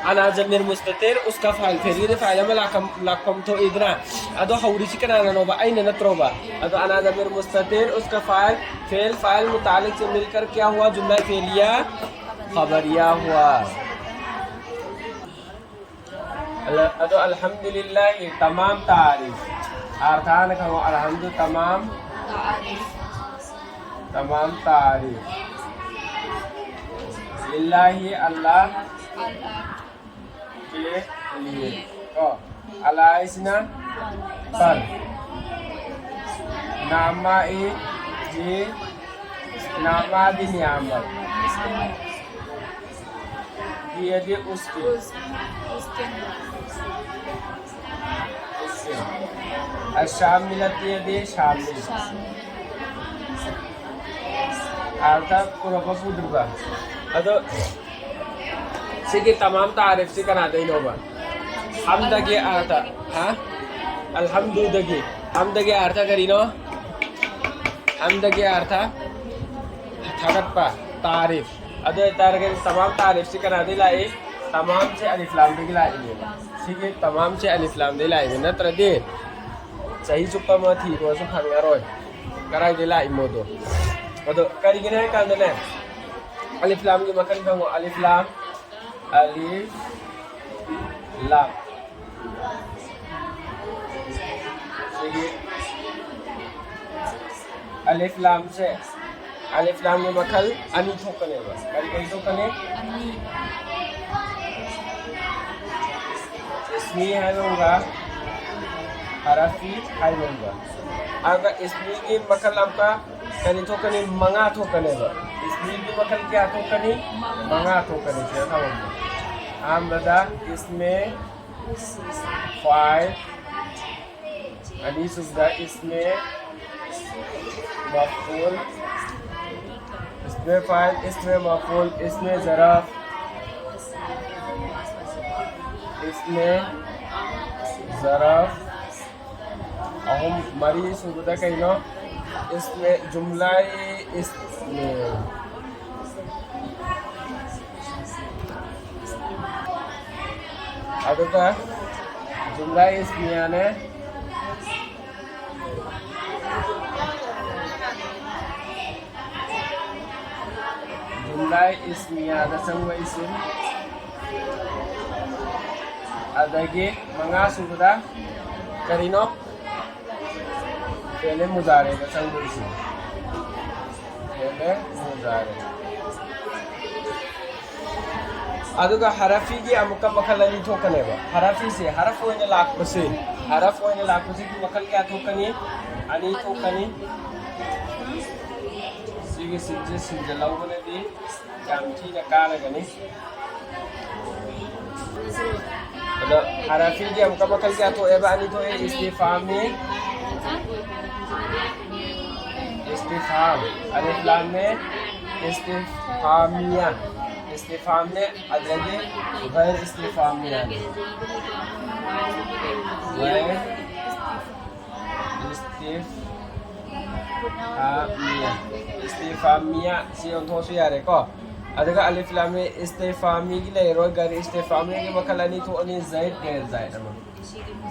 अना ज़मीर मुस्ततिर, उसका फ़ाइल, फ़ेल फ़ाइल में लाकम, लाकम तो इदना। अदो हौरी सी कनाना नोबा, ऐन नत्रोबा। अदो अना ज़मीर मुस्ततिर, उसका फ़ाइल, फ़ेल फ़ाइल मुतालिक से मिलकर क्या हुआ? जुमला फ़ेलिया ख़बरिया हुआ। अल-, अदो अल्हम्दुलिल्लाह, ये तमाम तारीफ। अरकान कहो अल्हम्दु तमाम, तमाम तारीफ। लिल्लाही अल्लाह के लिए। तो अलाइसना पर नामा ए जे ꯅꯥꯃꯥꯗꯤ ꯅꯤꯌꯥꯝꯕ꯫ ꯗꯤꯌꯥꯗꯤ ꯎꯁꯀꯤ꯫ ꯑꯁꯥꯃꯤꯂꯇꯤꯌꯥꯗꯤ ꯁꯥꯃꯤ꯫ ꯑꯥꯔꯊ ꯄꯨꯔꯛꯄ ꯄꯨꯗ꯭ꯔꯤꯕ? ꯑꯗꯣ ꯁꯤꯒꯤ ꯇꯃꯥꯝ ꯇꯥꯔꯤꯐꯁꯤ ꯀꯅꯥꯗꯩꯅꯣꯕ? ꯍꯝꯗꯒꯤ ꯑꯥꯔꯊ, ꯍꯥ? ꯑꯜꯍꯝꯗꯨꯗꯒꯤ꯫ ꯍꯝꯗꯒꯤ ꯑꯥꯔꯊ ꯀꯔꯤꯅꯣ? ꯍꯝꯗꯒꯤ ꯑꯥꯔꯊ ꯊꯥꯒꯠꯄ, ꯇꯥꯔꯤꯐ꯫ ꯑꯗꯨ ꯑꯣꯏꯇꯥꯔꯒꯗꯤ ꯇꯃꯥꯝ ꯇꯥꯔꯤꯐꯁꯤ ꯀꯅꯥꯗꯒꯤ ꯂꯥꯛꯏ? ꯇꯃꯥꯝꯁꯦ ꯑꯂꯤꯐ ꯂꯥꯝꯗꯒꯤ ꯂꯥꯛꯏꯅꯦꯕ꯫ ꯁꯤꯒꯤ ꯇꯃꯥꯝꯁꯦ ꯑꯂꯤꯐ ꯂꯥꯝꯗꯒꯤ ꯂꯥꯛꯏꯕ ꯅꯠꯇ꯭ꯔꯗꯤ ꯆꯍꯤ ꯆꯨꯞꯄ ꯑꯃ ꯊꯤꯔꯨꯔꯁꯨ ꯐꯪꯉꯔꯣꯏ ꯀꯗꯥꯏꯗꯒꯤ ꯂꯥꯛꯏꯃꯣꯗꯣ꯫ ꯑꯗꯣ ꯀꯔꯤꯒꯤꯅꯣ ꯍꯥꯏ ꯀꯥꯟꯗꯅꯦ, ꯑꯂꯤꯐ ꯂꯥꯝꯒꯤ ꯃꯈꯜ ꯈꯪꯉꯣ꯫ ꯑꯂꯤꯐ ꯂꯥꯝ, ꯑꯂꯤꯐ ꯂꯥꯝ꯫ ꯁꯤꯒꯤ ꯑꯂꯤꯐ ꯂꯥꯝꯁꯦ, ꯑꯂꯤꯐ ꯂꯥꯝꯒꯤ ꯃꯈꯜ ꯑꯅꯤ ꯊꯣꯛꯀꯅꯦꯕ꯫ ꯀꯔꯤ ꯀꯔꯤ ꯊꯣꯛꯀꯅꯤ? ꯑꯅꯤ꯫ ꯏꯁꯃꯤ ꯍꯥꯏꯕ ꯑꯃꯒ ꯍꯔꯐꯤ ꯍꯥꯏꯕ ꯑꯃꯒ꯫ ꯑꯗꯨꯒ ꯏꯁꯃꯤꯒꯤ ꯃꯈꯜ ꯑꯃꯨꯛꯀ ꯀꯔꯤ ꯊꯣꯛꯀꯅꯤ? ꯃꯉꯥ ꯊꯣꯛꯀꯅꯦꯕ꯫ ꯏꯁꯃꯤꯒꯤ ꯃꯈꯜ ꯀꯌꯥ ꯊꯣꯛꯀꯅꯤ? ꯃꯉꯥ ꯊꯣꯛꯀꯅꯤ꯫ ꯁꯤꯗ ꯊꯝꯃꯝꯃꯣ꯫ ꯑꯍꯥꯟꯕꯗ ꯏꯁꯃꯦ ꯐꯥꯏꯜ, ꯑꯅꯤꯁꯨꯕꯗ ꯏꯁꯃꯦ ꯃꯐꯨꯜ, ꯏꯁꯃꯦ ꯐꯥꯏꯜ, ꯏꯁꯃꯦ ꯃꯐꯨꯜ, ꯏꯁꯃꯦ ꯖꯔꯐ, ꯏꯁꯃꯦ ꯖꯔꯐ, ꯑꯍꯨꯝ, ꯃꯔꯤ ꯁꯨꯕꯗ ꯀꯩꯅꯣ? ꯏꯁꯃꯦ, ꯖꯨꯝꯂꯥꯏ ꯏꯁꯃꯦ꯫ ꯑꯗꯨꯒ ꯖꯨꯝꯂꯥꯏ ꯏꯁꯃꯤꯌꯥꯅꯦ꯫ ꯖꯨꯝꯂꯥꯏ ꯏꯁꯃꯤꯌꯥꯗ ꯆꯪꯕ ꯏꯁꯤꯝ꯫ ꯑꯗꯒꯤ ꯃꯉꯥ ꯁꯨꯕꯗ ꯀꯔꯤꯅꯣ? ꯐꯦꯂꯦ ꯃꯨꯖꯥꯔꯦꯗ ꯆꯪꯕ ꯏꯁꯤꯝ꯫ ꯐꯦꯂꯦ ꯃꯨꯖꯥꯔꯦ꯫ ꯑꯗꯨꯒ ꯍꯔꯐꯤꯒꯤ ꯑꯃꯨꯛꯀ ꯃꯈꯜ ꯑꯅꯤ ꯊꯣꯛꯀꯅꯦꯕ꯫ ꯍꯔꯐꯤꯁꯦ, ꯍꯔꯐ ꯑꯣꯏꯅ ꯂꯥꯛꯄꯁꯦ, ꯍꯔꯐ ꯑꯣꯏꯅ ꯂꯥꯛꯄꯁꯤꯒꯤ ꯃꯈꯜ ꯀꯌꯥ ꯊꯣꯛꯀꯅꯤ? ꯑꯅꯤ ꯊꯣꯛꯀꯅꯤ꯫ ꯁꯤ ꯁꯤꯒꯤ ꯁꯤꯟꯁꯦ ꯁꯤꯟꯖꯜꯍꯧꯕꯅꯗꯤ ꯌꯥꯝ ꯊꯤꯅ ꯀꯥꯟꯅꯒꯅꯤ꯫ ꯑꯗꯣ ꯍꯔꯐꯤꯒꯤ ꯑꯃꯨꯛꯀ ꯃꯈꯜ ꯀꯌꯥ ꯊꯣꯛꯑꯦꯕ? ꯑꯅꯤ ꯊꯣꯛꯑꯦ, ꯏꯁꯇꯤꯐꯥꯝꯅꯤ, ꯏꯁꯇꯤꯐꯥꯝ, ꯑꯂꯤꯐ ꯂꯥꯝꯅꯦ, ꯏꯁꯇꯤꯐꯥꯝꯅꯤꯌꯥ, ꯏꯁꯇꯤꯐꯥꯝꯅꯦ, ꯑꯗꯒꯤ ꯒꯩꯔ ꯏꯁꯇꯤꯐꯥꯝꯅꯤꯌꯥꯅꯤ꯫ ꯒꯩꯔ ꯏꯁꯇꯤꯐꯥꯝꯅꯤꯌꯥ꯫ ꯏꯁꯇꯤꯐꯥꯝꯃꯤꯌꯥ ꯁꯤ ꯑꯣꯟꯊꯣꯛꯑꯁꯨ ꯌꯥꯔꯦꯀꯣ꯫ ꯑꯗꯨꯒ ꯑꯂꯤꯐ ꯂꯥꯝ ꯃꯤꯝ ꯏꯁꯇꯤꯐꯥꯝꯃꯤꯒꯤ ꯂꯩꯔꯣꯏ꯫ ꯒꯩꯔ ꯏꯁꯇꯤꯐꯥꯝꯃꯤꯒꯤ ꯃꯈꯜ ꯑꯅꯤ ꯊꯣꯛꯑꯅꯤ, ꯖꯥꯏꯗ, ꯒꯩꯔ ꯖꯥꯏꯗ ꯑꯃ꯫ ꯁꯤ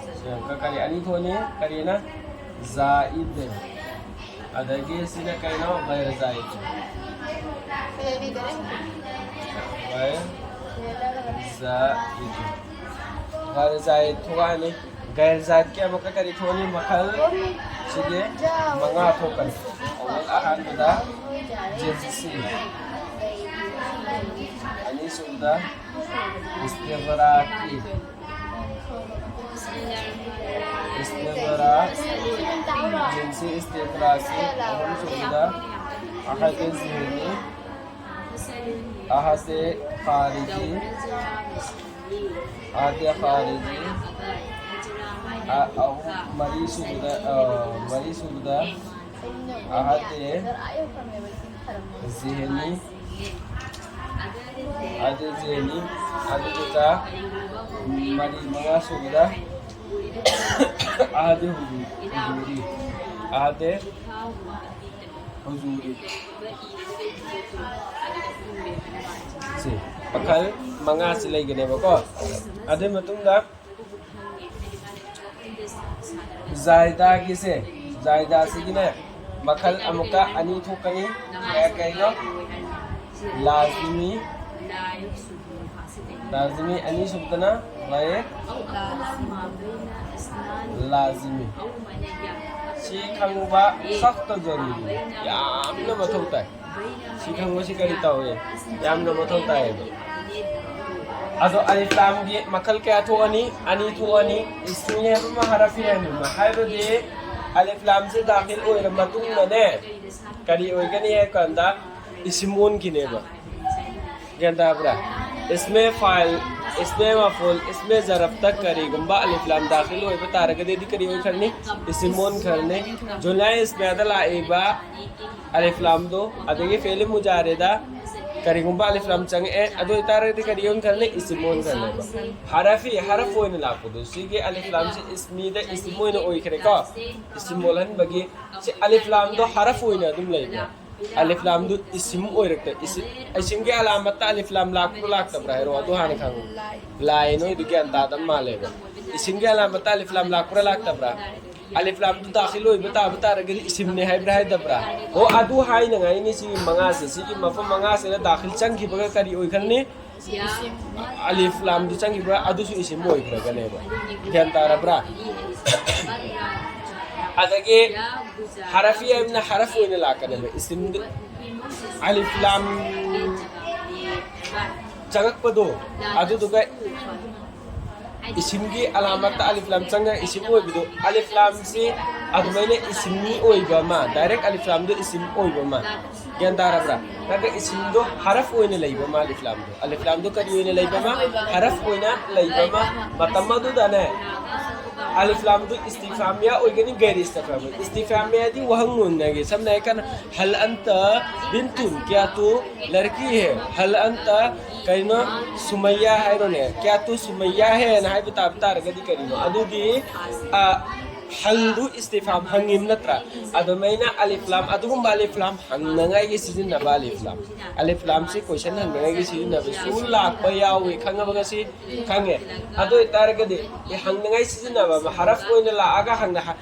ꯑꯃꯨꯛꯀ ꯀꯔꯤ ꯑꯅꯤ ꯊꯣꯛꯑꯅꯤ? ꯀꯔꯤꯅ? ꯖꯥꯏꯗ꯫ ꯑꯗꯒꯤ ꯁꯤꯅ ꯀꯩꯅꯣ? ꯒꯩꯔ ꯖꯥꯏꯗ꯫ ꯒꯩꯔ ꯖꯥꯏꯗ꯫ ꯒꯩꯔ ꯖꯥꯏꯗ ꯊꯣꯛꯂꯛꯑꯅꯤ꯫ ꯒꯩꯔ ꯖꯥꯏꯗꯀꯤ ꯑꯃꯨꯛꯀ ꯀꯔꯤ ꯊꯣꯛꯑꯅꯤ? ꯃꯈꯜ ꯁꯤꯒꯤ ꯃꯉꯥ ꯊꯣꯛꯀꯅꯤ꯫ ꯑꯃꯨꯛ ꯑꯍꯥꯟꯕꯗ ꯖꯤꯟꯁꯤ, ꯑꯅꯤꯁꯨꯕꯗ ꯏꯁꯇꯤꯒ꯭ꯔꯥꯀꯤ, ꯏꯁꯇꯤꯒ꯭ꯔꯥ, ꯖꯤꯟꯁꯤ ꯏꯁꯇꯤꯒ꯭ꯔꯥꯀꯤ, ꯑꯍꯨꯝꯁꯨꯕꯗ ꯑꯍꯗ ꯖꯤꯍꯅꯤ, ꯑꯍꯗ ꯈꯥꯔꯤꯖꯤ, ꯑꯍꯗ ꯈꯥꯔꯤꯖꯤ, ꯑ-, ꯑꯍꯨꯝ, ꯃꯔꯤꯁꯨꯕꯗ, ꯑ, ꯃꯔꯤꯁꯨꯕꯗ ꯑꯍꯗ ꯖꯤꯍꯅꯤ, ꯑꯍꯗ ꯖꯤꯍꯅꯤ, ꯑꯗꯨꯗꯨꯒ ꯃꯔꯤ, ꯃꯉꯥꯁꯨꯕꯗ ꯑꯍꯗ ꯍꯨꯖꯨ-, ꯍꯨꯖꯨꯔꯤ, ꯑꯍꯗ ꯍꯨꯖꯨꯔꯤ꯫ ꯁꯤ ꯃꯈꯜ ꯃꯉꯥꯁꯤ ꯂꯩꯒꯅꯦꯕꯀꯣ꯫ ꯑꯗꯨꯒꯤ ꯃꯇꯨꯡꯗ ꯖꯥꯏꯗꯥꯒꯤꯁꯦ, ꯖꯥꯏꯗꯥꯁꯤꯒꯤꯅꯦ ꯃꯈꯜ ꯑꯃꯨꯛꯀ ꯑꯅꯤ ꯊꯣꯛꯀꯅꯤ꯫ ꯀꯌꯥ ꯀꯩꯅꯣ? ꯂꯥꯖꯤꯃꯤ, ꯂꯥꯖꯤꯃꯤ ꯑꯅꯤꯁꯨꯕꯗꯅ ꯂꯥꯏꯌꯦ꯫ ꯂꯥꯖꯤꯃꯤ꯫ ꯁꯤ ꯈꯪꯕ ꯁꯛꯇ ꯖꯔꯨꯔꯤ꯫ ꯌꯥꯝꯅ ꯃꯊꯧ ꯇꯥꯏ꯫ ꯁꯤ ꯈꯪꯕꯁꯤ ꯀꯔꯤ ꯇꯧꯏ? ꯌꯥꯝꯅ ꯃꯊꯧ ꯇꯥꯏꯌꯦꯕ꯫ ꯑꯗꯣ ꯑꯂꯤꯐ ꯂꯥꯝꯒꯤ ꯃꯈꯜ ꯀꯌꯥ ꯊꯣꯛꯑꯅꯤ? ꯑꯅꯤ ꯊꯣꯛꯑꯅꯤ꯫ ꯏꯁꯃꯤ ꯍꯥꯏꯕ ꯑꯃ, ꯍꯔꯐꯤ ꯍꯥꯏꯕ ꯑꯃ꯫ ꯍꯥꯏꯕꯗꯤ ꯑꯂꯤꯐ ꯂꯥꯝꯁꯤ ꯗꯥꯈꯤꯜ ꯑꯣꯏꯔ ꯃꯇꯨꯡꯗꯅꯦ, ꯀꯔꯤ ꯑꯣꯏꯒꯅꯤ ꯍꯥꯏ ꯀꯥꯟꯗ, ꯏꯁꯤꯝ ꯑꯣꯟꯈꯤꯅꯦꯕ꯫ ꯒ꯭ꯌꯥꯟ ꯇꯥꯕ꯭ꯔꯥ? ꯏꯁꯃꯦ ꯐꯥꯏꯜ, ꯏꯁꯃꯦ ꯃꯐꯨꯜ, ꯏꯁꯃꯦ ꯖꯔꯐꯇ ꯀꯔꯤꯒꯨꯝꯕ ꯑꯂꯤꯐ ꯂꯥꯝ ꯗꯥꯈꯤꯜ ꯑꯣꯏꯕ ꯇꯥꯔꯒꯗꯤ, ꯑꯗꯨ ꯀꯔꯤ ꯑꯣꯏꯈ꯭ꯔꯅꯤ? ꯏꯁꯤꯝ ꯑꯣꯟꯈ꯭ꯔꯅꯤ꯫ ꯖꯨꯃꯂꯥ ꯏꯁꯃꯤꯌꯥꯗ ꯂꯥꯛꯏꯕ ꯑꯂꯤꯐ ꯂꯥꯝꯗꯣ, ꯑꯗꯒꯤ ꯐꯦꯂꯤ ꯃꯨꯖꯥꯔꯦꯗ ꯀꯔꯤꯒꯨꯝꯕ ꯑꯂꯤꯐ ꯂꯥꯝ ꯆꯪꯉꯛꯑꯦ, ꯑꯗꯨ ꯑꯣꯏꯇꯥꯔꯒꯗꯤ ꯀꯔꯤ ꯑꯣꯟꯈ꯭ꯔꯅꯤ? ꯏꯁꯤꯝ ꯑꯣꯟꯈ꯭ꯔꯅꯦꯕ꯫ ꯍꯔꯐꯤ, ꯍꯔꯐ ꯑꯣꯏꯅ ꯂꯥꯛꯄꯗꯣ, ꯁꯤꯒꯤ ꯑꯂꯤꯐ ꯂꯥꯝꯁꯤ ꯏꯁꯃꯤꯗ ꯏꯁꯤꯝ ꯑꯣꯏꯅ ꯑꯣꯏꯈ꯭ꯔꯦꯀꯣ꯫ ꯏꯁꯤꯝ ꯑꯣꯜꯍꯟꯕꯒꯤ ꯁꯤ ꯑꯂꯤꯐ ꯂꯥꯝꯗꯣ ꯍꯔꯐ ꯑꯣꯏꯅ ꯑꯗꯨꯝ ꯂꯩꯕ꯫ ꯑꯂꯤꯐ ꯂꯥꯝꯗꯨ ꯏꯁꯤꯝ ꯑꯣꯏꯔꯛꯇ, ꯏꯁꯤꯝ, ꯏꯁꯤꯝꯒꯤ ꯑꯂꯥꯃꯠꯇ ꯑꯂꯤꯐ ꯂꯥꯝ ꯂꯥꯛꯄ꯭ꯔꯥ ꯂꯥꯛꯇꯕ꯭ꯔꯥ ꯍꯥꯏꯔꯣ, ꯑꯗꯨ ꯍꯥꯟꯅ ꯈꯪꯉꯨ꯫ ꯂꯥꯏ, ꯅꯣꯏꯗꯨ ꯒ꯭ꯌꯥꯟ ꯇꯥꯗꯕ ꯃꯥꯜꯂꯦꯕ꯫ ꯏꯁꯤꯝꯒꯤ ꯑꯂꯥꯃꯠꯇ ꯑꯂꯤꯐ ꯂꯥꯝ ꯂꯥꯛꯄ꯭ꯔꯥ ꯂꯥꯛꯇꯕ꯭ꯔꯥ? ꯑꯂꯤꯐ ꯂꯥꯝꯗꯨ ꯗꯥꯈꯤꯜ ꯑꯣꯏꯕ ꯇꯥꯕ ꯇꯥꯔꯒꯗꯤ ꯏꯁꯤꯝꯅꯦ ꯍꯥꯏꯕ꯭ꯔꯥ ꯍꯥꯏꯗꯕ꯭ꯔꯥ? ꯑꯣ, ꯑꯗꯨ ꯍꯥꯏꯅꯉꯥꯏꯅꯤ ꯁꯤꯒꯤ ꯃꯉꯥꯁꯦ꯫ ꯁꯤꯒꯤ ꯃꯐꯝ ꯃꯉꯥꯁꯤꯗ ꯗꯥꯈꯤꯜ ꯆꯪꯈꯤꯕꯒ ꯀꯔꯤ ꯑꯣꯏꯈ꯭ꯔꯅꯤ? ꯑꯂꯤꯐ ꯂꯥꯝꯗꯨ ꯆꯪꯈꯤꯕ ꯑꯗꯨꯁꯨ ꯏꯁꯤꯝ ꯑꯣꯏꯈ꯭ꯔꯒꯅꯦꯕ꯫ ꯒ꯭ꯌꯥꯟ ꯇꯥꯔꯕ꯭ꯔꯥ? ꯑꯗꯒꯤ ꯍꯔꯐꯤ ꯍꯥꯏꯕꯅ ꯍꯔꯐ ꯑꯣꯏꯅ ꯂꯥꯛꯀꯅꯦꯕ꯫ ꯏꯁꯤꯝꯗꯨ, ꯑꯂꯤꯐ ꯂꯥꯝ ꯆꯪꯉꯛꯄꯗꯣ, ꯑꯗꯨꯗꯨꯒ ꯏꯁꯤꯝꯒꯤ ꯑꯂꯥꯃꯠꯇ ꯑꯂꯤꯐ ꯂꯥꯝ ꯆꯪꯉ ꯏꯁꯤꯝ ꯑꯣꯏꯕꯗꯣ, ꯑꯂꯤꯐ ꯂꯥꯝꯁꯤ ꯑꯗꯨꯃꯥꯏꯅ ꯏꯁꯤꯝ ꯑꯣꯏꯕ ꯑꯃ, ꯗꯥꯏꯔꯦꯛ ꯑꯂꯤꯐ ꯂꯥꯝꯗꯣ ꯏꯁꯤꯝ ꯑꯣꯏꯕ ꯑꯃ꯫ ꯒ꯭ꯌꯥꯟ ꯇꯥꯔꯕ꯭ꯔꯥ? ꯅꯠꯇ꯭ꯔ ꯏꯁꯤꯝꯗꯣ ꯍꯔꯐ ꯑꯣꯏꯅ ꯂꯩꯕ ꯑꯃ, ꯑꯂꯤꯐ ꯂꯥꯝꯗꯣ꯫ ꯑꯂꯤꯐ ꯂꯥꯝꯗꯣ ꯀꯔꯤ ꯑꯣꯏꯅ ꯂꯩꯕ ꯑꯃ? ꯍꯔꯐ ꯑꯣꯏꯅ ꯂꯩꯕ ꯑꯃ꯫ ꯃꯇꯝ ꯑꯗꯨꯗꯅꯦ, ꯑꯂꯤꯐ ꯂꯥꯝꯗꯣ ꯏꯁꯇꯤꯐꯥꯃꯤꯌꯥ ꯑꯣꯏꯒꯅꯤ, ꯒꯩꯔ ꯏꯁꯇꯤꯐꯥꯃꯤꯌꯥ꯫ ꯏꯁꯇꯤꯐꯥꯃꯤꯌꯥꯗꯤ ꯋꯥꯍꯪ ꯑꯣꯏꯅꯒꯤ, ꯁꯝꯅ ꯍꯥꯏꯔ ꯀꯥꯟꯗ, "ꯍꯜ ꯑꯟꯇ ꯕꯤꯟꯇꯨꯟ, ꯀ꯭ꯌꯥ ꯇꯨ ꯂꯔꯀꯤ ꯍꯦ? ꯍꯜ ꯑꯟꯇ ꯀꯩꯅꯣ ꯁꯨꯃꯩꯌꯥ ꯍꯥꯏꯔꯣꯅꯦ, ꯀ꯭ꯌꯥ ꯇꯨ ꯁꯨꯃꯩꯌꯥ ꯍꯦꯅ ꯍꯥꯏꯕ ꯇꯥꯕ ꯇꯥꯔꯒꯗꯤ ꯀꯔꯤꯅꯣ?" ꯑꯗꯨꯗꯤ, ꯑ, ꯍꯜꯗꯨ ꯏꯁꯇꯤꯐꯥꯝ ꯍꯪꯉꯤꯕ ꯅꯠꯇ꯭ꯔꯥ? ꯑꯗꯨꯃꯥꯏꯅ ꯑꯂꯤꯐ ꯂꯥꯝ, ꯑꯗꯨꯒꯨꯝꯕ ꯑꯂꯤꯐ ꯂꯥꯝ ꯍꯪꯅꯉꯥꯏꯒꯤ ꯁꯤꯖꯤꯟꯅꯕ ꯑꯂꯤꯐ ꯂꯥꯝ꯫ ꯑꯂꯤꯐ ꯂꯥꯝꯁꯤ ꯀꯣꯏꯁꯟ ꯍꯪꯅꯉꯥꯏꯒꯤ ꯁꯤꯖꯤꯟꯅꯕꯁꯨ ꯂꯥꯛꯄ ꯌꯥꯎꯏ꯫ ꯈꯪꯉꯕ ꯉꯁꯤ? ꯈꯪꯉꯦ꯫ ꯑꯗꯨ ꯑꯣꯏꯇꯥꯔꯒꯗꯤ, ꯑꯦ, ꯍꯪꯅꯉꯥꯏ ꯁꯤꯖꯤꯟꯅꯕ ꯑꯃ, ꯍꯔꯐ ꯑꯣꯏꯅ ꯂꯥꯛꯑꯒ ꯍꯪꯅ-, ꯍ-,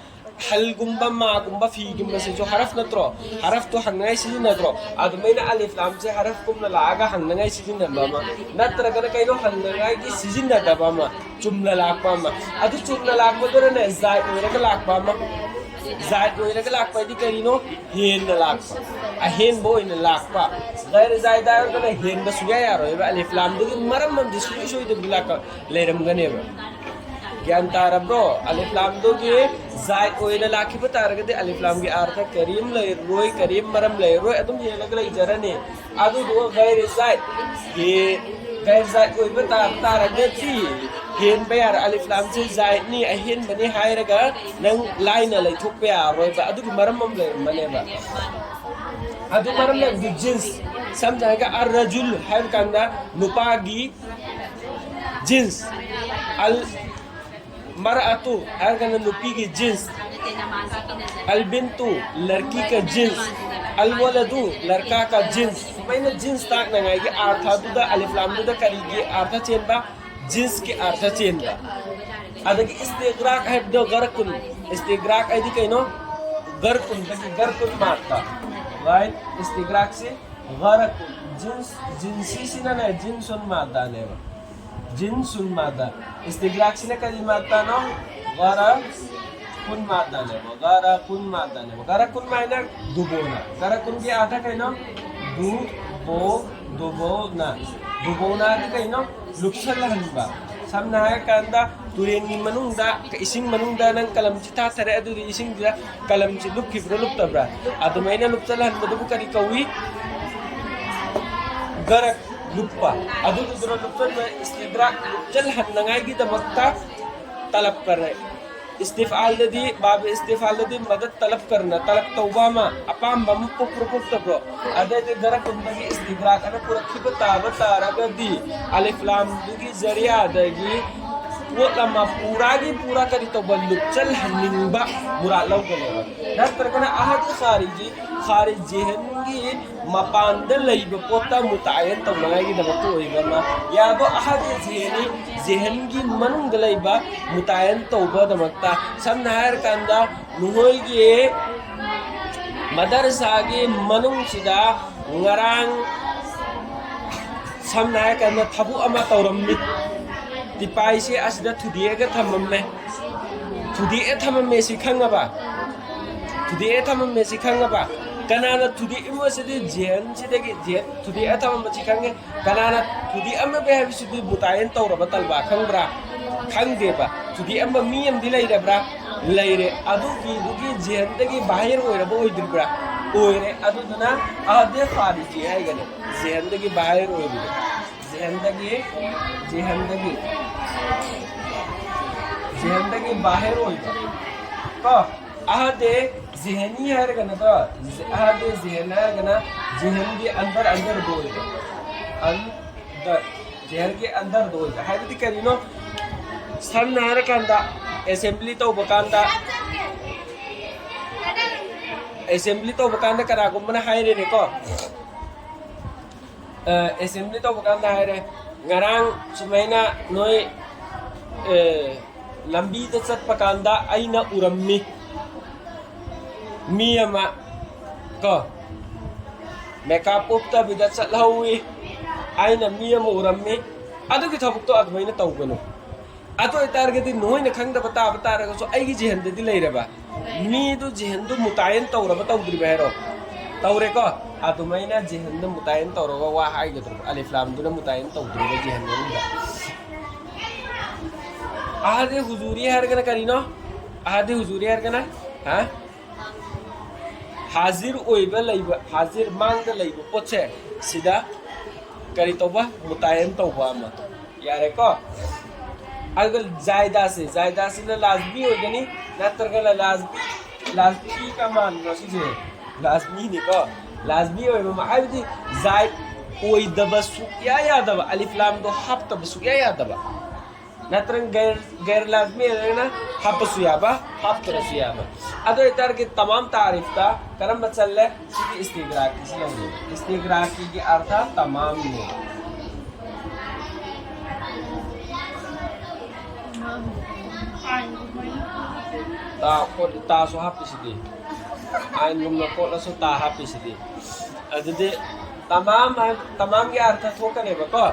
ꯍꯜꯒꯨꯝꯕ, ꯃꯥꯒꯨꯝꯕ, ꯐꯤꯒꯨꯝꯕꯁꯤꯁꯨ ꯍꯔꯐ ꯅꯠꯇ꯭ꯔꯣ? ꯍꯔꯐꯇꯣ ꯍꯪꯅꯉꯥꯏ ꯁꯤꯖꯤꯟꯅꯗ꯭ꯔꯣ? ꯑꯗꯨꯃꯥꯏꯅ ꯑꯂꯤꯐ ꯂꯥꯝꯁꯦ ꯍꯔꯐꯀꯨꯝꯅ ꯂꯥꯛꯑꯒ ꯍꯪꯅꯉꯥꯏ ꯁꯤꯖꯤꯟꯅꯕ ꯑꯃ, ꯅꯠꯇ꯭ꯔꯒꯅ ꯀꯩꯅꯣ, ꯍꯪꯅꯉꯥꯏꯒꯤ ꯁꯤꯖꯤꯟꯅꯗꯕ ꯑꯃ, ꯆꯨꯝꯅ ꯂꯥꯛꯄ ꯑꯃ꯫ ꯑꯗꯨ ꯆꯨꯝꯅ ꯂꯥꯛꯄꯗꯨꯅꯅꯦ ꯖꯥꯏꯗ ꯑꯣꯏꯔꯒ ꯂꯥꯛꯄ ꯑꯃ꯫ ꯖꯥꯏꯗ ꯑꯣꯏꯔꯒ ꯂꯥꯛꯄ ꯍꯥꯏꯗꯤ ꯀꯔꯤꯅꯣ? ꯍꯦꯟꯅ ꯂꯥꯛꯄ, ꯑꯍꯦꯟꯕ ꯑꯣꯏꯅ ꯂꯥꯛꯄ꯫ ꯒꯩꯔ ꯖꯥꯏꯗ ꯍꯥꯏꯔꯒꯅ ꯍꯦꯟꯕ ꯁꯨꯡꯌꯥ ꯌꯥꯔꯣꯏꯕ꯫ ꯑꯂꯤꯐ ꯂꯥꯝꯗꯨꯒꯤ ꯃꯔꯝ ꯑꯃꯗꯤ ꯁꯨꯡꯁꯣꯏ ꯁꯣꯏꯗꯕꯤ ꯂꯥꯛꯄ ꯂꯩꯔꯝꯒꯅꯦꯕ꯫ ꯒ꯭ꯌꯥꯟ ꯇꯥꯔꯕ꯭ꯔꯣ? ꯑꯂꯤꯐ ꯂꯥꯝꯗꯨꯒꯤ ꯖꯥꯏꯗ ꯑꯣꯏꯅ ꯂꯥꯛꯈꯤꯕ ꯇꯥꯔꯒꯗꯤ ꯑꯂꯤꯐ ꯂꯥꯝꯒꯤ ꯑꯥꯔꯊ ꯀꯔꯤꯝ ꯂꯩꯔꯣꯏ, ꯀꯔꯤꯝ ꯃꯔꯝ ꯂꯩꯔꯣꯏ, ꯑꯗꯨꯝ ꯍꯦꯜꯂꯒ ꯂꯩꯖꯔꯅꯤ꯫ ꯑꯗꯨꯗꯨꯒ ꯒꯩꯔ ꯖꯥꯏꯗ, ꯍꯦ-, ꯒꯩꯔ ꯖꯥꯏꯗ ꯑꯣꯏꯕ ꯇꯥ-, ꯇꯥꯔꯒꯗꯤ ꯍꯦꯟꯕ ꯌꯥꯔ-, ꯑꯂꯤꯐ ꯂꯥꯝꯁꯤ ꯖꯥꯏꯗꯅꯤ, ꯑꯍꯦꯟꯕꯅꯤ ꯍꯥꯏꯔꯒ ꯅꯪ ꯂꯥꯏꯅ ꯂꯩꯊꯣꯛꯄ ꯌꯥꯔꯣꯏꯕ꯫ ꯑꯗꯨꯒꯤ ꯃꯔꯝ ꯑꯃ ꯂꯩꯔꯝꯕꯅꯦꯕ꯫ ꯑꯗꯨ ꯃꯔꯝ ꯂꯩꯕꯗꯤ ꯖꯤꯟꯁ, ꯁꯝꯅ ꯍꯥꯏꯔꯒ ꯑꯔ ꯔꯖꯨꯜ ꯍꯥꯏꯕ ꯀꯥꯟꯗ ꯅꯨꯄꯥꯒꯤ ꯖꯤꯟꯁ, ꯑꯜ ꯃꯔꯑꯇꯨ ꯍꯥꯏꯔꯒꯅ ꯅꯨꯄꯤꯒꯤ ꯖꯤꯟꯁ, ꯑꯜ ꯕꯤꯟꯇꯨ ꯂꯔꯀꯤ ꯀ ꯖꯤꯟꯁ, ꯑꯜ ꯋꯂꯗꯨ ꯂꯔꯀꯥ ꯀ ꯖꯤꯟꯁ꯫ ꯁꯨꯃꯥꯏꯅ ꯖꯤꯟꯁ ꯇꯥꯛꯅꯉꯥꯏꯒꯤ ꯑꯥꯔꯊꯗꯨꯗ, ꯑꯂꯤꯐ ꯂꯥꯝꯗꯨꯗ ꯀꯔꯤꯒꯤ ꯑꯥꯔꯊ ꯆꯦꯟꯕ? ꯖꯤꯟꯁꯀꯤ ꯑꯥꯔꯊ ꯆꯦꯟꯕ꯫ ꯑꯗꯒꯤ ꯏꯁꯇꯤꯒ꯭ꯔꯥꯛ ꯍꯥꯏꯕꯗꯣ ꯒꯔꯀꯨꯟ꯫ ꯏꯁꯇꯤꯒ꯭ꯔꯥꯛ ꯍꯥꯏꯗꯤ ꯀꯩꯅꯣ? ꯒꯔꯀꯨꯟꯗꯒꯤ, ꯒꯔꯀꯨꯟ ꯃꯥꯗꯗ꯫ ꯔꯥꯏꯠ? ꯏꯁꯇꯤꯒ꯭ꯔꯥꯛꯁꯤ ꯒꯔꯀꯨꯟ꯫ ꯖꯤꯟꯁ, ꯖꯤꯟꯁꯤꯁꯤꯅꯅꯦ, ꯖꯤꯟꯁꯨꯟ ꯃꯥꯗꯗꯅꯦꯕ꯫ ꯖꯤꯟꯁꯨꯟ ꯃꯥꯗꯗ꯫ ꯏꯁꯇꯤꯒ꯭ꯔꯥꯛꯁꯤꯅ ꯀꯔꯤ ꯃꯥꯗꯗꯅꯣ? ꯒꯔ ꯀꯨꯟ ꯃꯥꯗꯗꯅꯦꯕ꯫ ꯒꯔ ꯀꯨꯟ ꯃꯥꯗꯗꯅꯦꯕ꯫ ꯒꯔ ꯀꯨꯟ ꯃꯥꯏꯅ ꯗꯨꯕꯣꯅ꯫ ꯒꯔ ꯀꯨꯟꯒꯤ ꯑꯥꯔꯊ ꯀꯩꯅꯣ? ꯗꯨ, ꯕꯣ, ꯗꯨꯕꯣꯅ꯫ ꯗꯨꯕꯣꯅꯗꯤ ꯀꯩꯅꯣ? ꯂꯨꯞꯁꯜꯍꯟꯕ꯫ ꯁꯝꯅ ꯍꯥꯏꯔꯀꯥꯟꯗ ꯇꯨꯔꯦꯟꯒꯤ ꯃꯅꯨꯡꯗ, ꯏꯁꯤꯡ ꯃꯅꯨꯡꯗ ꯅꯪ ꯀꯂꯝꯁꯤ ꯊꯥꯊꯔꯦ, ꯑꯗꯨꯗꯤ ꯏꯁꯤꯡꯗꯨꯗ ꯀꯂꯝꯁꯤ ꯂꯨꯞꯈꯤꯕ꯭ꯔꯥ ꯂꯨꯞꯇꯕ꯭ꯔꯥ? ꯑꯗꯨꯃꯥꯏꯅ ꯂꯨꯞꯁꯜꯍꯟꯕꯗꯨꯕꯨ ꯀꯔꯤ ꯀꯧꯏ? ꯒꯔꯛ ꯂꯨꯞꯄ꯫ ꯑꯗꯨꯗꯨꯅ ꯂꯨꯞꯁꯟꯕ, ꯏꯁꯇꯤꯗ꯭ꯔꯥꯛ ꯂꯨꯞꯁꯜꯍꯟꯅꯉꯥꯏꯒꯤꯗꯃꯛꯇ ꯇꯂꯞ ꯀꯔꯦ꯫ ꯏꯁꯇꯤꯐꯥꯜꯗꯗꯤ, ꯕꯥꯕ ꯏꯁꯇꯤꯐꯥꯜꯗꯗꯤ ꯃꯗꯠ ꯇꯂꯞ ꯀꯔꯅ, ꯇꯂꯞ ꯇꯧꯕ ꯑꯃ, ꯑꯄꯥꯝꯕ ꯑꯃ ꯄꯣꯛꯄ꯭ꯔꯣ ꯄꯣꯛꯇꯕ꯭ꯔꯣ? ꯑꯗꯩꯗꯤ ꯒꯔꯀꯨꯟꯗꯒꯤ ꯏꯁꯇꯤꯗ꯭ꯔꯥꯛ ꯑꯅ ꯄꯨꯔꯛꯈꯤꯕ ꯇꯥꯕ ꯇꯥꯔꯒꯗꯤ, ꯑꯂꯤꯐ ꯂꯥꯝꯗꯨꯒꯤ ꯖꯔꯤꯌꯥꯗꯒꯤ ꯄꯣꯠ ꯑꯃ ꯄꯨꯔꯥꯒꯤ ꯄꯨꯔꯥ ꯀꯔꯤ ꯇꯧꯕ? ꯂꯨꯞꯆꯜꯍꯟꯅꯤꯡꯕ ꯃꯨꯔꯥꯠ ꯂꯧꯒꯅꯦꯕ꯫ ꯅꯠꯇ꯭ꯔꯒꯅ ꯑꯍꯗꯤ ꯈꯥꯔꯤꯖꯤ, ꯈꯥꯔꯤꯖ ꯖꯦꯍꯟꯒꯤ ꯃꯄꯥꯟꯗ ꯂꯩꯕ ꯄꯣꯠꯇ ꯃꯨꯇꯥꯌꯟ ꯇꯧꯅꯉꯥꯏꯒꯤꯗꯃꯛꯇ ꯑꯣꯏꯕ ꯑꯃ, ꯌꯥꯗꯣ ꯑꯍꯗꯤ ꯖꯦꯍꯟꯒꯤ ꯃꯅꯨꯡꯗ ꯂꯩꯕ ꯃꯨꯇꯥꯌꯟ ꯇꯧꯕꯗꯃꯛꯇ, ꯁꯝꯅ ꯍꯥꯏꯔꯀꯥꯟꯗ ꯅꯈꯣꯏꯒꯤ ꯃꯗꯔꯁꯥꯒꯤ ꯃꯅꯨꯡꯁꯤꯗ ꯉꯔꯥꯡ, ꯁꯝꯅ ꯍꯥꯏꯔꯀꯥꯟꯗ ꯊꯕꯛ ꯑꯃ ꯇꯧꯔꯝꯃꯤ, ꯇꯤꯄꯥꯏꯁꯦ ꯑꯁꯤꯗ ꯊꯨꯗꯦꯛꯑꯒ ꯊꯝꯃꯝꯃꯦ꯫ ꯊꯨꯗꯦꯛꯑ ꯊꯝꯃꯝꯃꯦ ꯁꯤ ꯈꯪꯉꯕ? ꯊꯨꯗꯦꯛꯑ ꯊꯝꯃꯝꯃꯦ ꯁꯤ ꯈꯪꯉꯕ? ꯀꯅꯥꯅ ꯊꯨꯗꯦꯛꯏꯃꯣ? ꯁꯤꯗꯤ ꯖꯦꯟꯁꯤꯗꯒꯤ ꯖꯦꯟ ꯊꯨꯗꯦꯛꯑ ꯊꯝꯃꯝꯕ ꯁꯤ ꯈꯪꯉꯦ꯫ ꯀꯅꯥꯅ ꯊꯨꯗꯦꯛꯑꯝꯃꯕ ꯍꯥꯏꯕꯁꯤꯗꯤ ꯃꯨꯇꯥꯌꯟ ꯇꯧꯔꯕ ꯇꯜꯕꯥ ꯈꯪꯕ꯭ꯔꯥ? ꯈꯪꯗꯦꯕ꯫ ꯊꯨꯗꯦꯛꯑꯝꯕ ꯃꯤ ꯑꯃꯗꯤ ꯂꯩꯔꯕ꯭ꯔꯥ? ꯂꯩꯔꯦ꯫ ꯑꯗꯨꯒꯤꯗꯨꯒꯤ ꯖꯦꯍꯟꯗꯒꯤ ꯕꯥꯍꯤꯔ ꯑꯣꯏꯔꯕ ꯑꯣꯏꯗ꯭ꯔꯤꯕ꯭ꯔꯥ? ꯑꯣꯏꯔꯦ꯫ ꯑꯗꯨꯗꯨꯅ ꯑꯍꯗꯦ ꯈꯥꯔꯤꯖꯤ ꯍꯥꯏꯒꯅꯤ, ꯖꯦꯍꯟꯗꯒꯤ ꯕꯥꯍꯤꯔ ꯑꯣꯏꯕꯗꯣ꯫ ꯖꯦꯍꯟꯗꯒꯤ, ꯖꯦꯍꯟꯗꯒꯤ, ꯖꯦꯍꯟꯗꯒꯤ ꯕꯥꯍꯤꯔ ꯑꯣꯏꯕ꯫ ꯀꯣ? ꯑꯍꯗꯦ ꯖꯦꯍꯅꯤ ꯍꯥꯏꯔꯒꯅ, ꯀꯣ? ꯑꯍꯗꯦ ꯖꯦꯍꯟ ꯍꯥꯏꯔꯒꯅ ꯖꯦꯍꯟꯒꯤ ꯑꯟꯗꯔ, ꯑꯟꯗꯔꯗ ꯑꯣꯏꯕ꯫ ꯑꯟꯗꯔ, ꯖꯦꯍꯟꯒꯤ ꯑꯟꯗꯔꯗ ꯑꯣꯏꯕ ꯍꯥꯏꯕꯗꯤ ꯀꯔꯤꯅꯣ? ꯁꯝꯅ ꯍꯥꯏꯔꯀꯥꯟꯗ, ꯑꯦꯁꯦꯝꯕ꯭ꯂꯤ ꯇꯧꯕ ꯀꯥꯟꯗ, ꯑꯦꯁꯦꯝꯕ꯭ꯂꯤ ꯇꯧꯕ ꯀꯥꯟꯗ ꯀꯅꯥꯒꯨꯝꯕꯅ ꯍꯥꯏꯔꯦꯅꯦꯀꯣ, ꯑꯦꯁꯦꯝꯕ꯭ꯂꯤ ꯇꯧꯕ ꯀꯥꯟꯗ ꯍꯥꯏꯔꯦ, "ꯉꯔꯥꯡ ꯁꯨꯃꯥꯏꯅ ꯅꯣꯏ, ꯑꯦ, ꯂꯝꯕꯤꯗ ꯆꯠꯄ ꯀꯥꯟꯗ ꯑꯩꯅ ꯎꯔꯝꯃꯤ ꯃꯤ ꯑꯃ, ꯀꯣ, ꯃꯦꯀꯞ ꯎꯞꯇꯕꯤꯗ ꯆꯠꯍꯧꯋꯤ, ꯑꯩꯅ ꯃꯤ ꯑꯃ ꯎꯔꯝꯃꯤ"꯫ ꯑꯗꯨꯒꯤ ꯊꯕꯛꯇꯣ ꯑꯗꯨꯃꯥꯏꯅ ꯇꯧꯒꯅꯨ꯫ ꯑꯗꯨ ꯑꯣꯏꯇꯥꯔꯒꯗꯤ ꯅꯣꯏꯅ ꯈꯪꯗꯕ ꯇꯥꯕ ꯇꯥꯔꯒꯁꯨ ꯑꯩꯒꯤ ꯖꯦꯍꯟꯗꯗꯤ ꯂꯩꯔꯕ꯫ ꯃꯤꯗꯨ ꯖꯦꯍꯟꯗꯨ ꯃꯨꯇꯥꯌꯟ ꯇꯧꯔꯕ ꯇꯧꯗ꯭ꯔꯤꯕ ꯍꯥꯏꯔꯣ? ꯇꯧꯔꯦꯀꯣ? ꯑꯗꯨꯃꯥꯏꯅ ꯖꯦꯍꯟꯗ ꯃꯨꯇꯥꯌꯟ ꯇꯧꯔꯒ ꯋꯥ ꯍꯥꯏꯒꯗ꯭ꯔꯕ? ꯑꯂꯤꯐ ꯂꯥꯝꯗꯨꯅ ꯃꯨꯇꯥꯌꯟ ꯇꯧꯗ꯭ꯔꯤꯕ ꯖꯦꯍꯟ ꯃꯅꯨꯡꯗ꯫ ꯑꯍꯗꯦ ꯍꯨꯖꯨꯔꯤ ꯍꯥꯏꯔꯒꯅ ꯀꯔꯤꯅꯣ? ꯑꯍꯗꯦ ꯍꯨꯖꯨꯔꯤ ꯍꯥꯏꯔꯒꯅ, ꯍꯥ? ꯍꯥꯖꯤꯔ ꯑꯣꯏꯕ ꯂꯩꯕ, ꯍꯥꯖꯤꯔ ꯃꯥꯡꯗ ꯂꯩꯕ ꯄꯣꯠꯁꯦ, ꯁꯤꯗ ꯀꯔꯤ ꯇꯧꯕ? ꯃꯨꯇꯥꯌꯟ ꯇꯧꯕ ꯑꯃ꯫ ꯌꯥꯔꯦꯀꯣ? ꯑꯗꯨꯒ ꯖꯥꯏꯗꯥꯁꯦ, ꯖꯥꯏꯗꯥꯁꯤꯅ ꯂꯥꯖꯃꯤ ꯑꯣꯏꯒꯅꯤ, ꯅꯠꯇ꯭ꯔꯒꯅ ꯂꯥꯖꯃꯤ, ꯂꯥꯖꯃꯤ ꯀꯃꯥꯟꯗꯣ ꯁꯤꯁꯦ? ꯂꯥꯖꯃꯤꯅꯤꯀꯣ꯫ ꯂꯥꯖꯃꯤ ꯑꯣꯏꯕ ꯑꯃ, ꯍꯥꯏꯕꯗꯤ ꯖꯥꯏꯗ ꯑꯣꯏꯗꯕ ꯁꯨꯛꯌꯥ ꯌꯥꯗꯕ, ꯑꯂꯤꯐ ꯂꯥꯝꯗꯣ ꯍꯥꯞꯇꯕ ꯁꯨꯛꯌꯥ ꯌꯥꯗꯕ꯫ ꯅꯠꯇ꯭ꯔꯒ ꯒꯩꯔ, ꯒꯩꯔ ꯂꯥꯖꯃꯤ ꯑꯣꯏꯔꯒꯅ ꯍꯥꯞꯄꯁꯨ ꯌꯥꯕ, ꯍꯥꯞꯇ꯭ꯔꯁꯨ ꯌꯥꯕ꯫ ꯑꯗꯨ ꯑꯣꯏꯇꯥꯔꯒꯗꯤ ꯇꯃꯥꯝ ꯇꯥꯔꯤꯐꯇ ꯀꯔꯝꯕ ꯆꯜꯂꯦ? ꯁꯤꯒꯤ ꯏꯁꯇꯤꯒ꯭ꯔꯥꯀꯤꯁꯤ ꯂꯧꯅꯤ꯫ ꯏꯁꯇꯤꯒ꯭ꯔꯥꯀꯤꯒꯤ ꯑꯔꯊ ꯇꯃꯥꯝꯅꯤ꯫ ꯇꯥ ꯈꯣꯠ-, ꯇꯥꯁꯨ ꯍꯥꯞꯄꯤꯁꯤꯗꯤ꯫ ꯑꯥꯏꯟꯒꯨꯝꯅ ꯈꯣꯠꯂꯁꯨ ꯇꯥ ꯍꯥꯞꯄꯤꯁꯤꯗꯤ꯫ ꯑꯗꯨꯗꯤ ꯇꯃꯥꯝ ꯍꯥꯏ-, ꯇꯃꯥꯝꯒꯤ ꯑꯔꯊ ꯊꯣꯛꯀꯅꯦꯕꯀꯣ꯫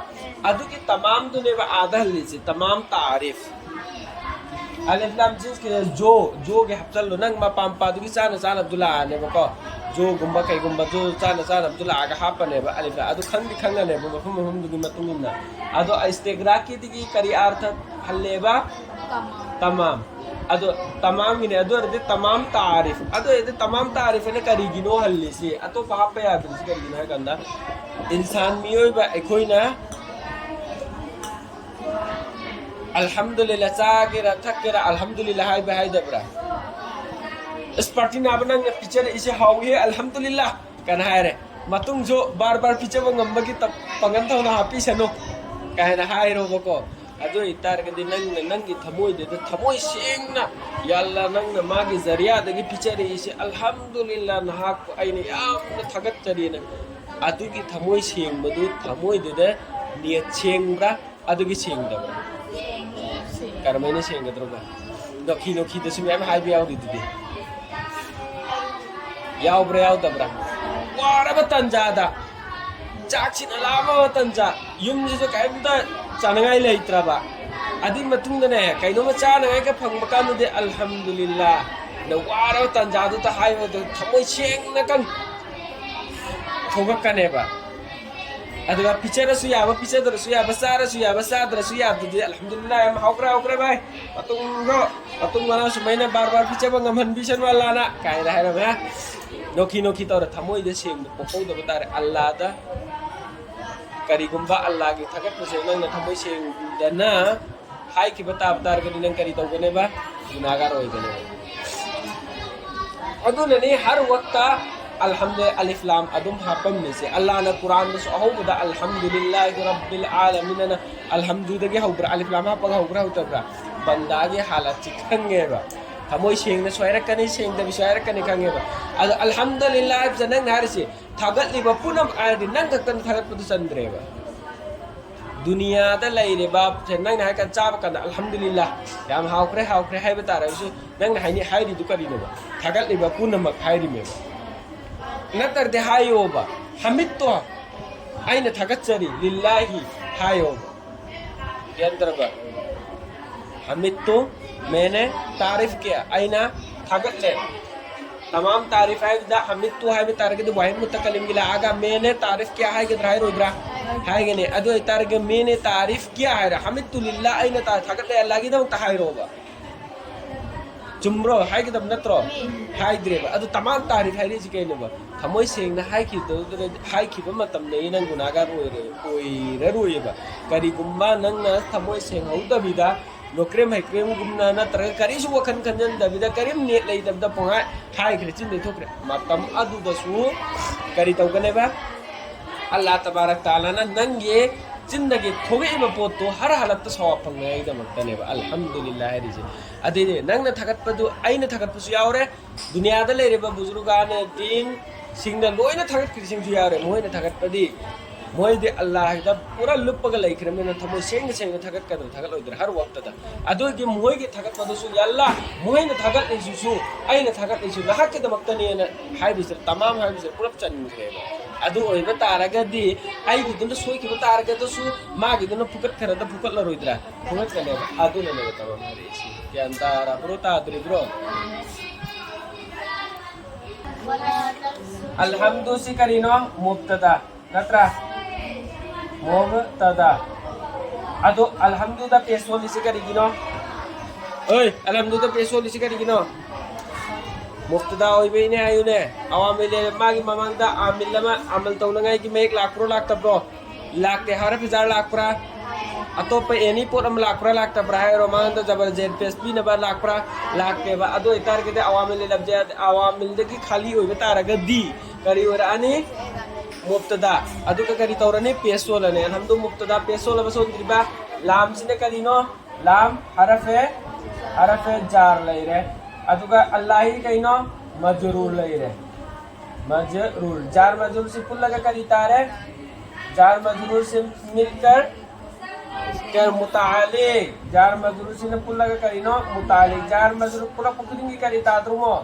ꯑꯗꯨꯒꯤ ꯇꯃꯥꯝꯗꯨꯅꯦꯕ ꯑꯥꯗ ꯍꯜꯂꯤꯁꯦ, ꯇꯃꯥꯝ ꯇꯥꯔꯤꯐ꯫ ꯑꯂꯤꯐ ꯂꯥꯝ ꯖꯤꯟꯁꯀꯤꯗ ꯖꯣ, ꯖꯣꯒꯤ ꯍꯥꯞꯆꯜꯂꯣ꯫ ꯅꯪ ꯃꯄꯥ ꯃꯄꯥꯗꯨꯒꯤ ꯆꯥꯅ ꯆꯥꯅꯕꯗꯨ ꯂꯥꯛꯑꯅꯦꯕꯀꯣ꯫ ꯖꯣꯒꯨꯝꯕ ꯀꯩꯒꯨꯝꯕ ꯖꯣ ꯆꯥꯅ ꯆꯥꯅꯕꯁꯨ ꯂꯥꯛꯑꯒ ꯍꯥꯞꯄꯅꯦꯕ ꯑꯂꯤꯐ ꯂꯥꯝ꯫ ꯑꯗꯨ ꯈꯪꯗꯤ ꯈꯪꯉꯅꯦꯕ ꯃꯐꯝ ꯃꯐꯝꯗꯨꯒꯤ ꯃꯇꯨꯡ ꯏꯟꯅ꯫ ꯑꯗꯣ ꯏꯁꯇꯤꯒ꯭ꯔꯥꯛꯀꯤꯗꯒꯤ ꯀꯔꯤ ꯑꯥꯔꯊ ꯍꯜꯂꯦꯕ? ꯇꯃꯥꯝ꯫ ꯑꯗꯣ ꯇꯃꯥꯝꯒꯤꯅꯦ꯫ ꯑꯗꯨ ꯑꯣꯏꯔꯗꯤ ꯇꯃꯥꯝ ꯇꯥꯔꯤꯐ꯫ ꯑꯗꯨ ꯑꯣꯏꯔꯗꯤ ꯇꯃꯥꯝ ꯇꯥꯔꯤꯐ ꯑꯅ ꯀꯔꯤꯒꯤꯅꯣ ꯍꯜꯂꯤꯁꯤ? ꯑꯇꯣꯞꯄ ꯍꯥꯞꯄ ꯌꯥꯗ꯭ꯔꯤꯁꯤ ꯀꯔꯤꯒꯤꯅꯣ ꯍꯥꯏ ꯀꯥꯟꯗ, ꯏꯟꯁꯥꯟ ꯃꯤꯑꯣꯏꯕ ꯑꯩꯈꯣꯏꯅ ꯑꯜꯍꯝꯗꯨꯂꯤꯜꯂꯥ ꯆꯥꯒꯦꯔꯥ ꯊꯛꯀꯦꯔꯥ ꯑꯜꯍꯝꯗꯨꯂꯤꯜꯂꯥ ꯍꯥꯏꯕ ꯍꯥꯏꯗꯕ꯭ꯔꯥ? ꯑꯁ, ꯄꯥꯔꯇꯤ ꯅꯥꯕ, ꯅꯪꯅ ꯄꯤꯖꯔꯛꯏꯁꯦ ꯍꯥꯎꯏꯍꯦ, ꯑꯜꯍꯝꯗꯨꯂꯤꯜꯂꯥ ꯀꯥꯏꯅ ꯍꯥꯏꯔꯦ꯫ ꯃꯇꯨꯡꯁꯨ ꯕꯥꯔ ꯕꯥꯔ ꯄꯤꯖꯕ ꯉꯝꯕꯒꯤ ꯇ-, ꯄꯥꯡꯒꯜ ꯊꯧꯅꯥ ꯍꯥꯞꯄꯤꯁꯅꯨ ꯀꯥꯏꯅ ꯍꯥꯏꯔꯣꯕꯀꯣ꯫ ꯑꯗꯨ ꯑꯣꯏꯇꯥꯔꯒꯗꯤ ꯅꯪꯅ ꯅꯪꯒꯤ ꯊꯃꯣꯏꯗꯨꯗ ꯊꯃꯣꯏ ꯁꯦꯡꯅ, "ꯌꯥ ꯑꯜꯂꯥ, ꯅꯪꯅ ꯃꯥꯒꯤ ꯖꯔꯤꯌꯥꯗꯒꯤ ꯄꯤꯖꯔꯛꯏꯁꯦ, ꯑꯜꯍꯝꯗꯨꯂꯤꯜꯂꯥ, ꯅꯍꯥꯛꯄꯨ ꯑꯩꯅ ꯌꯥꯝꯅ ꯊꯥꯒꯠꯆꯔꯤꯅ", ꯑꯗꯨꯒꯤ ꯊꯃꯣꯏ ꯁꯦꯡꯕꯗꯨ ꯊꯃꯣꯏꯗꯨꯗ ꯅꯤꯌꯠ ꯁꯦꯡꯕ꯭ꯔꯥ? ꯑꯗꯨꯒꯤ ꯁꯦꯡꯗꯕ꯭ꯔꯥ? ꯀꯔꯝꯍꯥꯏꯅ ꯁꯦꯡꯒꯗ꯭ꯔꯣꯕ? ꯅꯣꯛꯈꯤ ꯅꯣꯛꯈꯤꯗꯁꯨ ꯃꯌꯥꯝ ꯍꯥꯏꯕ ꯌꯥꯎꯔꯤꯗꯨꯗꯤ꯫ ꯌꯥꯎꯕ꯭ꯔꯥ ꯌꯥꯎꯗꯕ꯭ꯔꯥ? ꯋꯥꯔꯕ ꯇꯟꯖꯥꯗ, ꯆꯥꯛꯁꯤꯅ ꯂꯥꯝꯃꯕ ꯇꯟꯖꯥ, ꯌꯨꯝꯁꯤꯁꯨ ꯀꯔꯤꯝꯇ ꯆꯥꯅꯉꯥꯏ ꯂꯩꯇ꯭ꯔꯕ, ꯑꯗꯨꯒꯤ ꯃꯇꯨꯡꯗꯅꯦ, ꯀꯩꯅꯣꯝꯃ ꯆꯥꯅꯉꯥꯏꯒ ꯐꯪꯕ ꯀꯥꯟꯗꯗꯤ "ꯑꯜꯍꯝꯗꯨꯂꯤꯜꯂꯥ"ꯅ ꯋꯥꯔꯕ ꯇꯟꯖꯥꯗꯨꯗ ꯍꯥꯏꯕꯗꯨ ꯊꯃꯣꯏ ꯁꯦꯡꯅ ꯀꯟ ꯊꯣꯛꯂꯛꯀꯅꯦꯕ꯫ ꯑꯗꯨꯒ ꯄꯤꯖꯔꯁꯨ ꯌꯥꯕ, ꯄꯤꯖꯗ꯭ꯔꯁꯨ ꯌꯥꯕ, ꯆꯥꯔꯁꯨ ꯌꯥꯕ, ꯆꯥꯗ꯭ꯔꯁꯨ ꯌꯥꯕꯗꯨꯗꯤ "ꯑꯜꯍꯝꯗꯨꯂꯤꯜꯂꯥ, ꯌꯥꯝ ꯍꯥꯎꯈ꯭ꯔꯦ, ꯍꯥꯎꯈ꯭ꯔꯦ ꯚꯥꯏ, ꯃꯇꯨꯡꯗꯣ, ꯃꯇꯨꯡ ꯃꯅꯥꯎ ꯁꯨꯃꯥꯏꯅ ꯕꯥꯔ ꯕꯥꯔ ꯄꯤꯖꯕ ꯉꯝꯍꯟꯕꯤꯁꯅꯨ ꯑꯜꯂꯥꯅ" ꯀꯥꯏꯅ ꯍꯥꯏꯔꯝꯃꯦ꯫ ꯅꯣꯛꯈꯤ ꯅꯣꯛꯈꯤ ꯇꯧꯔ ꯊꯃꯣꯏꯗ ꯁꯦꯡꯕ ꯄꯣꯛꯍꯧꯗꯕ ꯇꯥꯔꯦ꯫ ꯑꯜꯂꯥꯗ ꯀꯔꯤꯒꯨꯝꯕ ꯑꯜꯂꯥꯒꯤ ꯊꯥꯒꯠꯄꯁꯦ ꯅꯪꯅ ꯊꯃꯣꯏ ꯁꯦꯡꯗꯅ ꯍꯥꯏꯈꯤꯕ ꯇꯥꯕ ꯇꯥꯔꯒꯗꯤ ꯅꯪ ꯀꯔꯤ ꯇꯧꯒꯅꯦꯕ? ꯒꯨꯅꯥꯒꯥꯔ ꯑꯣꯏꯒꯅꯦꯕ꯫ ꯑꯗꯨꯅꯅꯤ ꯍꯔ ꯋꯛꯇ ꯑꯜꯍꯝꯗꯨ ꯑꯂꯤꯐ ꯂꯥꯝ ꯑꯗꯨꯝ ꯍꯥꯞꯄꯝꯃꯤꯁꯦ꯫ ꯑꯜꯂꯥꯅ ꯀꯨꯔꯥꯟꯗꯁꯨ ꯑꯍꯧꯕꯗ "ꯑꯜꯍꯝꯗꯨꯂꯤꯜꯂꯥꯍꯤ ꯔꯕꯤꯜ ꯑꯥꯂꯃꯤꯟ" ꯑꯅ ꯑꯜꯍꯝꯗꯨꯗꯒꯤ ꯍꯧꯕ꯭ꯔꯥ? ꯑꯂꯤꯐ ꯂꯥꯝ ꯍꯥꯞꯄꯒ ꯍꯧꯕ꯭ꯔꯥ ꯍꯧꯗꯕ꯭ꯔꯥ? ꯕꯟꯗꯥꯒꯤ ꯍꯥꯂꯠꯁꯤ ꯈꯪꯉꯦꯕ꯫ ꯊꯃꯣꯏ ꯁꯦꯡꯅ ꯁꯣꯏꯔꯛꯀꯅꯤ, ꯁꯦꯡꯗꯕꯤ ꯁꯣꯏꯔꯛꯀꯅꯤ ꯈꯪꯉꯦꯕ꯫ ꯑꯗꯣ "ꯑꯜꯍꯝꯗꯨꯂꯤꯜꯂꯥ" ꯍꯥꯏꯕꯁꯦ ꯅꯪꯅ ꯍꯥꯏꯔꯤꯁꯦ ꯊꯥꯒꯠꯂꯤꯕ ꯄꯨꯝꯅꯃꯛ ꯍꯥꯏꯔꯗꯤ ꯅꯪ ꯈꯛꯇꯪ ꯊꯥꯒꯠꯄꯗꯨ ꯆꯟꯗ꯭ꯔꯦꯕ꯫ ꯗꯨꯅꯤꯌꯥꯗ ꯂꯩꯔꯤꯕ, ꯁꯦ, ꯅꯪꯅ ꯍꯥꯏ ꯀꯥꯟꯗ ꯆꯥꯕ ꯀꯥꯟꯗ "ꯑꯜꯍꯝꯗꯨꯂꯤꯜꯂꯥ, ꯌꯥꯝ ꯍꯥꯎꯈ꯭ꯔꯦ, ꯍꯥꯎꯈ꯭ꯔꯦ" ꯍꯥꯏꯕ ꯇꯥꯔꯒꯁꯨ, ꯅꯪꯅ ꯍꯥꯏꯅꯤ, ꯍꯥꯏꯔꯤꯗꯨ ꯀꯔꯤꯅꯣꯕ? ꯊꯥꯒꯠꯂꯤꯕ ꯄꯨꯝꯅꯃꯛ ꯍꯥꯏꯔꯤꯃꯦꯕ꯫ ꯅꯠꯇ꯭ꯔꯗꯤ ꯍꯥꯏꯌꯣꯕ, "ꯍꯃꯤꯠꯇꯣ ꯑꯩꯅ ꯊꯥꯒꯠꯆꯔꯤ, ꯂꯤꯜꯂꯥꯍꯤ" ꯍꯥꯏꯌꯣꯕ꯫ ꯒ꯭ꯌꯥꯟ ꯇꯥꯔꯕ? "ꯍꯃꯤꯠꯇꯨ ꯃꯦꯅꯦ ꯇꯥꯔꯤꯐ ꯀꯤꯌꯥ", ꯑꯩꯅ ꯊꯥꯒꯠꯂꯦ꯫ ꯇꯃꯥꯝ ꯇꯥꯔꯤꯐ ꯍꯥꯏꯕꯗ ꯍꯃꯤꯠꯇꯨ ꯍꯥꯏꯕ ꯇꯥꯔꯒꯗꯤ ꯋꯥꯍꯤꯗ ꯃꯨꯇꯀꯜꯂꯤꯝꯒꯤ ꯂꯥꯛꯑꯒ ꯃꯦꯅꯦ ꯇꯥꯔꯤꯐ ꯀꯌꯥ ꯍꯥꯏꯒꯗ꯭ꯔꯥ ꯍꯥꯏꯔꯣꯏꯗ꯭ꯔꯥ? ꯍꯥꯏꯒꯅꯤ꯫ ꯑꯗꯨ ꯑꯣꯏꯇꯥꯔꯒꯗꯤ ꯃꯦꯅꯦ ꯇꯥꯔꯤꯐ ꯀꯌꯥ ꯍꯥꯏꯔ ꯍꯃꯤꯠꯇꯨ ꯂꯤꯜꯂꯥ ꯑꯩꯅ ꯊꯥꯒꯠꯂꯦ ꯑꯜꯂꯥꯒꯤꯗꯃꯛꯇ ꯍꯥꯏꯔꯣꯕ꯫ ꯆꯨꯝꯕ꯭ꯔꯣ? ꯍꯥꯏꯒꯗꯕ ꯅꯠꯇ꯭ꯔꯣ? ꯍꯥꯏꯗ꯭ꯔꯦꯕ꯫ ꯑꯗꯨ ꯇꯃꯥꯝ ꯇꯥꯔꯤꯐ ꯍꯥꯏꯔꯤꯁꯤ ꯀꯩꯅꯣꯕ? ꯊꯃꯣꯏ ꯁꯦꯡꯅ ꯍꯥꯏꯈꯤꯕꯗꯨꯗ ꯍꯥꯏꯈꯤꯕ ꯃꯇꯝꯗꯒꯤ ꯅꯪ ꯒꯨꯅꯥꯒꯥꯔ ꯑꯣꯏꯔꯦ ꯑꯣꯏꯔꯔꯣꯏꯌꯦꯕ꯫ ꯀꯔꯤꯒꯨꯝꯕ ꯅꯪꯅ ꯊꯃꯣꯏ ꯁꯦꯡꯍꯧꯗꯕꯤꯗ ꯅꯣꯀ꯭ꯔꯦꯝ ꯍꯩꯀ꯭ꯔꯦꯝꯒꯨꯝꯅ ꯅꯠꯇ꯭ꯔꯒ ꯀꯔꯤꯁꯨ ꯋꯥꯈꯜ ꯈꯟꯖꯟꯗꯕꯤꯗ ꯀꯔꯤꯝ ꯅꯦꯠ ꯂꯩꯇꯕꯗ ꯄꯨꯡꯍꯥꯏ ꯍꯥꯏꯈ꯭ꯔꯦ, ꯆꯤꯟꯗꯩ ꯊꯣꯛꯈ꯭ꯔꯦ꯫ ꯃꯇꯝ ꯑꯗꯨꯗꯁꯨ ꯀꯔꯤ ꯇꯧꯒꯅꯦꯕ? ꯑꯜꯂꯥ ꯇꯕꯥꯔꯛ ꯇꯥꯂꯥꯅ ꯅꯪꯒꯤ ꯆꯤꯟꯗꯒꯤ ꯊꯣꯛꯂꯛꯏꯕ ꯄꯣꯠꯇꯣ ꯍꯔ ꯍꯜꯂꯛꯇ ꯁꯋꯥꯕ ꯐꯪꯅꯉꯥꯏꯒꯤꯗꯃꯛꯇꯅꯦꯕ ꯑꯜꯍꯝꯗꯨꯂꯤꯜꯂꯥ ꯍꯥꯏꯔꯤꯁꯦ꯫ ꯑꯗꯨꯏꯅꯦ ꯅꯪꯅ ꯊꯥꯒꯠꯄꯗꯨ ꯑꯩꯅ ꯊꯥꯒꯠꯄꯁꯨ ꯌꯥꯎꯔꯦ, ꯗꯨꯅꯤꯌꯥꯗ ꯂꯩꯔꯤꯕ ꯕꯨꯖꯨꯔꯒꯥꯅꯦ ꯗꯤꯟꯁꯤꯡꯅ ꯂꯣꯏꯅ ꯊꯥꯒꯠꯈ꯭ꯔꯤꯁꯤꯡꯁꯨ ꯌꯥꯎꯔꯦ꯫ ꯃꯣꯏꯅ ꯊꯥꯒꯠꯄꯗꯤ ꯃꯣꯏꯗꯤ ꯑꯜꯂꯥꯍꯗ ꯄꯨꯔꯥ ꯂꯨꯞꯄꯒ ꯂꯩꯈ꯭ꯔꯕꯅꯤꯅ ꯊꯃꯣꯏ ꯁꯦꯡꯅ ꯁꯦꯡꯅ ꯊꯥꯒꯠꯀꯗ꯭ꯔꯥ ꯊꯥꯒꯠꯂꯣꯏꯗ꯭ꯔꯥ ꯍꯔ ꯋꯥꯛꯇꯗ꯫ ꯑꯗꯨꯒꯤ ꯃꯣꯏꯒꯤ ꯊꯥꯒꯠꯄꯗꯨꯁꯨ ꯌꯥ ꯑꯜꯂꯥ, ꯃꯣꯏꯅ ꯊꯥꯒꯠꯂꯤꯁꯤꯁꯨ ꯑꯩꯅ ꯊꯥꯒꯠꯂꯤꯁꯨ ꯅꯍꯥꯛꯀꯤꯗꯃꯛꯇꯅꯦꯅ ꯍꯥꯏꯕꯁꯤꯗ ꯇꯃꯥꯝ ꯍꯥꯏꯕꯁꯤꯗ ꯄꯨꯂꯞ ꯆꯟꯈ꯭ꯔꯦꯕ꯫ ꯑꯗꯨ ꯑꯣꯏꯕ ꯇꯥꯔꯒꯗꯤ ꯑꯩꯒꯤꯗꯨꯅ ꯁꯣꯏꯈꯤꯕ ꯇꯥꯔꯒꯗꯁꯨ ꯃꯥꯒꯤꯗꯨꯅ ꯐꯨꯒꯠꯈ꯭ꯔꯗ ꯐꯨꯒꯠꯂꯔꯣꯏꯗ꯭ꯔꯥ? ꯐꯨꯒꯠꯀꯅꯦꯕ꯫ ꯑꯗꯨꯅꯅꯦꯕ ꯇꯃꯥꯝ ꯍꯥꯏꯔꯛꯏꯁꯤ꯫ ꯒ꯭ꯌꯥꯟ ꯇꯥꯔꯕ꯭ꯔꯣ ꯇꯥꯗ꯭ꯔꯤꯕ꯭ꯔꯣ? ꯑꯜꯍꯝꯗꯨ ꯁꯤ ꯀꯔꯤꯅꯣ? ꯃꯨꯕꯇꯗꯥ ꯅꯠꯇ꯭ꯔꯥ? ꯃꯨꯕꯇꯗꯥ꯫ ꯑꯗꯣ ꯑꯜꯍꯝꯗꯨꯗ ꯄꯦꯁ ꯑꯣꯜꯂꯤꯁꯤ ꯀꯔꯤꯒꯤꯅꯣ? ꯑꯣꯏ, ꯑꯜꯍꯝꯗꯨꯗ ꯄꯦꯁ ꯑꯣꯜꯂꯤꯁꯤ ꯀꯔꯤꯒꯤꯅꯣ? ꯃꯨꯕꯇꯗꯥ ꯑꯣꯏꯕꯩꯅꯦ ꯍꯥꯏꯌꯨꯅꯦ꯫ ꯑꯋꯥꯃꯤꯜ ꯂꯩꯔꯦ, ꯃꯥꯒꯤ ꯃꯃꯥꯡꯗ ꯑꯥꯃꯤꯜ ꯑꯃ ꯑꯃꯜ ꯇꯧꯅꯉꯥꯏꯒꯤ ꯃꯌꯦꯛ ꯂꯥꯛꯄ꯭ꯔꯣ ꯂꯥꯛꯇꯕ꯭ꯔꯣ? ꯂꯥꯛꯇꯦ꯫ ꯍꯔꯐ ꯖꯥꯔ ꯂꯥꯛꯄ꯭ꯔꯥ? ꯑꯇꯣꯞꯄ ꯑꯦꯅꯤ ꯄꯣꯠ ꯑꯃ ꯂꯥꯛꯄ꯭ꯔꯥ ꯂꯥꯛꯇꯕ꯭ꯔꯥ ꯍꯥꯏꯔꯣ꯫ ꯃꯉꯣꯟꯗ ꯖꯕꯔ ꯖꯦꯟ ꯄꯦꯁ ꯄꯤꯅꯕ ꯂꯥꯛꯄ꯭ꯔꯥ? ꯂꯥꯛꯇꯦꯕ꯫ ꯑꯗꯨ ꯑꯣꯏꯇꯥꯔꯒꯗꯤ ꯑꯋꯥꯃꯤꯜ ꯂꯝꯖꯦ-, ꯑꯋꯥꯃꯤꯜꯗꯒꯤ ꯈꯥꯂꯤ ꯑꯣꯏꯕ ꯇꯥꯔꯒꯗꯤ ꯀꯔꯤ ꯑꯣꯏꯔꯛꯑꯅꯤ? ꯃꯨꯕꯇꯗꯥ꯫ ꯑꯗꯨꯒ ꯀꯔꯤ ꯇꯧꯔꯅꯤ? ꯄꯦꯁ ꯆꯣꯜꯂꯅꯤ꯫ ꯑꯜꯍꯝꯗꯨ ꯃꯨꯕꯇꯗꯥ ꯄꯦꯁ ꯆꯣꯜꯂꯕ ꯆꯣꯟꯗ꯭ꯔꯤꯕ? ꯂꯥꯝꯁꯤꯅ ꯀꯔꯤꯅꯣ? ꯂꯥꯝ ꯍꯔꯐꯦ, ꯍꯔꯐꯦ ꯖꯥꯔ ꯂꯩꯔꯦ꯫ ꯑꯗꯨꯒ ꯑꯜꯂꯥꯍꯤ ꯀꯩꯅꯣ? ꯃꯖꯔꯨꯔ ꯂꯩꯔꯦ꯫ ꯃꯖꯔꯨꯔ꯫ ꯖꯥꯔ ꯃꯖꯔꯨꯔꯁꯤ ꯄꯨꯜꯂꯒ ꯀꯔꯤ ꯇꯥꯔꯦ? ꯖꯥꯔ ꯃꯖꯔꯨꯔꯁꯤ ꯃꯤꯜꯀꯔ ꯀꯔ ꯃꯨꯇꯥꯂꯤꯛ꯫ ꯖꯥꯔ ꯃꯖꯔꯨꯔꯁꯤꯅ ꯄꯨꯜꯂꯒ ꯀꯔꯤꯅꯣ? ꯃꯨꯇꯥꯂꯤꯛ꯫ ꯖꯥꯔ ꯃꯖꯔꯨꯔ ꯄꯨꯜꯂꯛꯄ ꯈꯨꯗꯤꯡꯒꯤ ꯀꯔꯤ ꯇꯥꯗ꯭ꯔꯣꯃꯣ?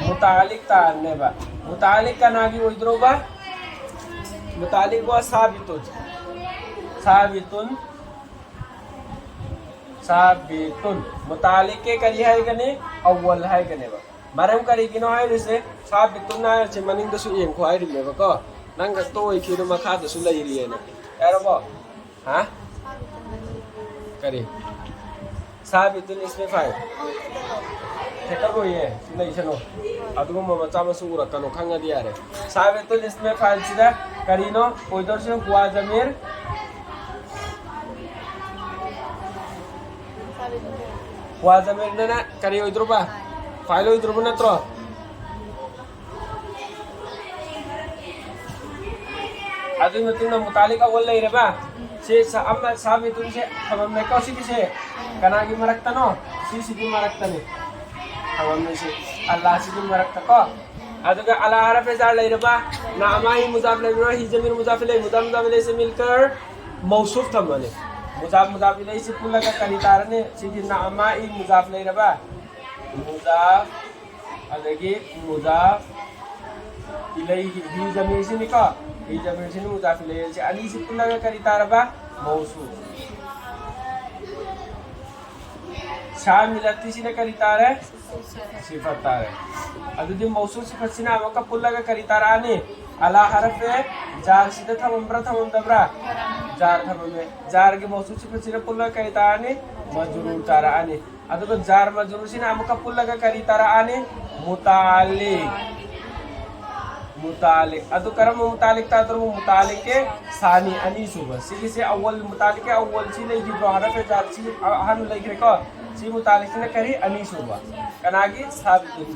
ꯃꯨꯇꯥꯂꯤꯛ ꯇꯥꯔꯅꯦꯕ꯫ ꯃꯨꯇꯥꯂꯤꯛ ꯀꯅꯥꯒꯤ ꯑꯣꯏꯗ꯭ꯔꯣꯕ? ꯃꯨꯇꯥꯂꯤꯛ ꯋꯥ ꯁꯥꯕꯤꯇꯨꯟ꯫ ꯁꯥꯕꯤꯇꯨꯟ꯫ ꯁꯥꯕꯤꯇꯨꯟ꯫ ꯃꯨꯇꯥꯂꯤꯛ ꯀꯦ ꯀꯔꯤ ꯍꯥꯏꯒꯅꯤ? ꯑꯋꯜ ꯍꯥꯏꯒꯅꯦꯕ꯫ ꯃꯔꯝ ꯀꯔꯤꯒꯤꯅꯣ ꯍꯥꯏꯔꯤꯁꯦ? ꯁꯥꯕꯤꯇꯨꯟ ꯍꯥꯏꯔꯤꯁꯦ ꯃꯅꯤꯡꯗꯁꯨ ꯌꯦꯡꯈꯣ ꯍꯥꯏꯔꯤꯅꯦꯕꯀꯣ, ꯅꯪ ꯈꯛꯇ ꯑꯣꯏꯈꯤꯅꯣ, ꯃꯈꯥꯗꯁꯨ ꯂꯩꯔꯤꯑꯅ꯫ ꯌꯥꯔꯕꯣ? ꯍꯥ? ꯀꯔꯤ? ꯁꯥꯕꯤꯇꯨꯟ ꯏꯁꯃꯦ ꯐꯥꯏꯜ ꯍꯦꯛꯇ ꯂꯣꯏꯌꯦ꯫ ꯁꯤ ꯂꯩꯁꯅꯨ꯫ ꯑꯗꯨꯒꯨꯝꯕ ꯃꯆꯥ ꯃꯁꯨ ꯎꯔꯛꯀꯅꯨ, ꯈꯪꯉꯗꯤ ꯌꯥꯔꯦ꯫ ꯁꯥꯕꯤꯇꯨꯟ ꯏꯁꯃꯦ ꯐꯥꯏꯜꯁꯤꯗ ꯀꯔꯤꯅꯣ ꯑꯣꯏꯗꯧꯔꯤꯁꯦ? ꯍꯨꯋꯥ ꯖꯃꯤꯔ꯫ ꯍꯨꯋꯥ ꯖꯃꯤꯔꯗꯅ ꯀꯔꯤ ꯑꯣꯏꯗ꯭ꯔꯣꯕ? ꯐꯥꯏꯜ ꯑꯣꯏꯗ꯭ꯔꯣꯕ ꯅꯠꯇ꯭ꯔꯣ? ꯑꯗꯨꯒꯤ ꯃꯇꯨꯡꯗ ꯃꯨꯇꯥꯂꯤꯛ ꯑꯋꯜ ꯂꯩꯔꯕ? ꯁꯤ ꯁ-, ꯑꯃ ꯁꯥꯕꯤꯇꯨꯟꯁꯦ ꯊꯝꯃꯝꯃꯦꯀꯣ, ꯁꯤꯒꯤꯁꯦ꯫ ꯀꯅꯥꯒꯤ ꯃꯔꯛꯇꯅꯣ? ꯁꯤꯁꯤꯒꯤ ꯃꯔꯛꯇꯅꯤ ꯊꯝꯃꯝꯃꯤꯁꯤ, ꯑꯜꯂꯥꯍꯁꯤꯒꯤ ꯃꯔꯛꯇꯀꯣ꯫ ꯑꯗꯨꯒ ꯑꯂꯥ ꯍꯔꯐꯦ ꯖꯥꯔ ꯂꯩꯔꯕ? ꯅꯥꯃꯥ ꯍꯤ ꯃꯨꯖꯥꯐ ꯂꯩꯕ꯭ꯔꯥ? ꯍꯤ ꯖꯃꯤꯔ ꯃꯨꯖꯥꯐ ꯏꯂꯩ, ꯃꯨꯖꯥꯐ ꯃꯨꯖꯥꯐ ꯏꯂꯩ ꯁꯦ ꯃꯤꯜꯀꯔ ꯃꯧꯁꯨꯐ ꯊꯝꯃꯅꯤ꯫ ꯃꯨꯖꯥꯐ ꯃꯨꯖꯥꯐ ꯏꯂꯩ ꯁꯤ ꯄꯨꯜꯂꯒ ꯀꯔꯤ ꯇꯥꯔꯅꯤ? ꯁꯤꯗꯤ ꯅꯥꯃꯥ ꯏ ꯃꯨꯖꯥꯐ ꯂꯩꯔꯕ? ꯃꯨꯖꯥꯐ, ꯑꯗꯒꯤ ꯃꯨꯖꯥꯐ ꯏꯂꯩ, ꯍꯤ ꯖꯃꯤꯔꯁꯤꯅꯤꯀꯣ꯫ ꯍꯤ ꯖꯃꯤꯔꯁꯤꯅꯤ, ꯃꯨꯖꯥꯐ ꯏꯂꯩꯁꯤ, ꯑꯅꯤꯁꯤ ꯄꯨꯜꯂꯒ ꯀꯔꯤ ꯇꯥꯔꯕ? ꯃꯧꯁꯨꯐ꯫ ꯁꯥꯃꯤꯂꯇꯤꯁꯤꯅ ꯀꯔꯤ ꯇꯥꯔꯦ? ꯁꯤꯐꯠ ꯇꯥꯔꯦ꯫ ꯑꯗꯨꯗꯤ ꯃꯧꯁꯨꯐ ꯁꯤꯐꯠꯁꯤꯅ ꯑꯃꯨꯛꯀ ꯄꯨꯜꯂꯒ ꯀꯔꯤ ꯇꯥꯔꯛꯑꯅꯤ? ꯑꯂꯥ ꯍꯔꯐꯦ ꯖꯥꯔꯁꯤꯗ ꯊꯝꯃꯝꯕ꯭ꯔꯥ, ꯊꯝꯃꯝꯗꯕ꯭ꯔꯥ? ꯖꯥꯔ ꯊꯝꯃꯝꯃꯦ꯫ ꯖꯥꯔꯒꯤ ꯃꯧꯁꯨꯐ ꯁꯤꯐꯠꯁꯤꯅ ꯄꯨꯜꯂꯒ ꯀꯔꯤ ꯇꯥꯔꯛꯑꯅꯤ? ꯃꯖꯔꯨꯔ ꯇꯥꯔꯛꯑꯅꯤ꯫ ꯑꯗꯨꯒ ꯖꯥꯔ ꯃꯖꯔꯨꯔꯁꯤꯅ ꯑꯃꯨꯛꯀ ꯄꯨꯜꯂꯒ ꯀꯔꯤ ꯇꯥꯔꯛꯑꯅꯤ? ꯃꯨꯇꯥꯂꯤꯛ꯫ ꯃꯨꯇꯥꯂꯤꯛ꯫ ꯑꯗꯨ ꯀꯔꯝꯕ ꯃꯨꯇꯥꯂꯤꯛ ꯇꯥꯗꯧꯔꯤꯕ? ꯃꯨꯇꯥꯂꯤꯛꯀꯦ ꯁꯥꯅꯤ, ꯑꯅꯤꯁꯨꯕ꯫ ꯁꯤꯒꯤꯁꯦ ꯑꯋꯜ, ꯃꯨꯇꯥꯂꯤꯛꯀꯦ ꯑꯋꯜꯁꯤ ꯂꯩꯈꯤꯕ꯭ꯔꯣ? ꯍꯔꯐꯦ ꯖꯥꯔ ꯁꯤ ꯑꯍꯥꯟꯕ ꯂꯩꯈ꯭ꯔꯦꯀꯣ꯫ ꯁꯤ ꯃꯨꯇꯥꯂꯤꯛꯁꯤꯅ ꯀꯔꯤ? ꯑꯅꯤꯁꯨꯕ꯫ ꯀꯅꯥꯒꯤ? ꯁꯥꯕꯤꯇꯨꯟꯒꯤ꯫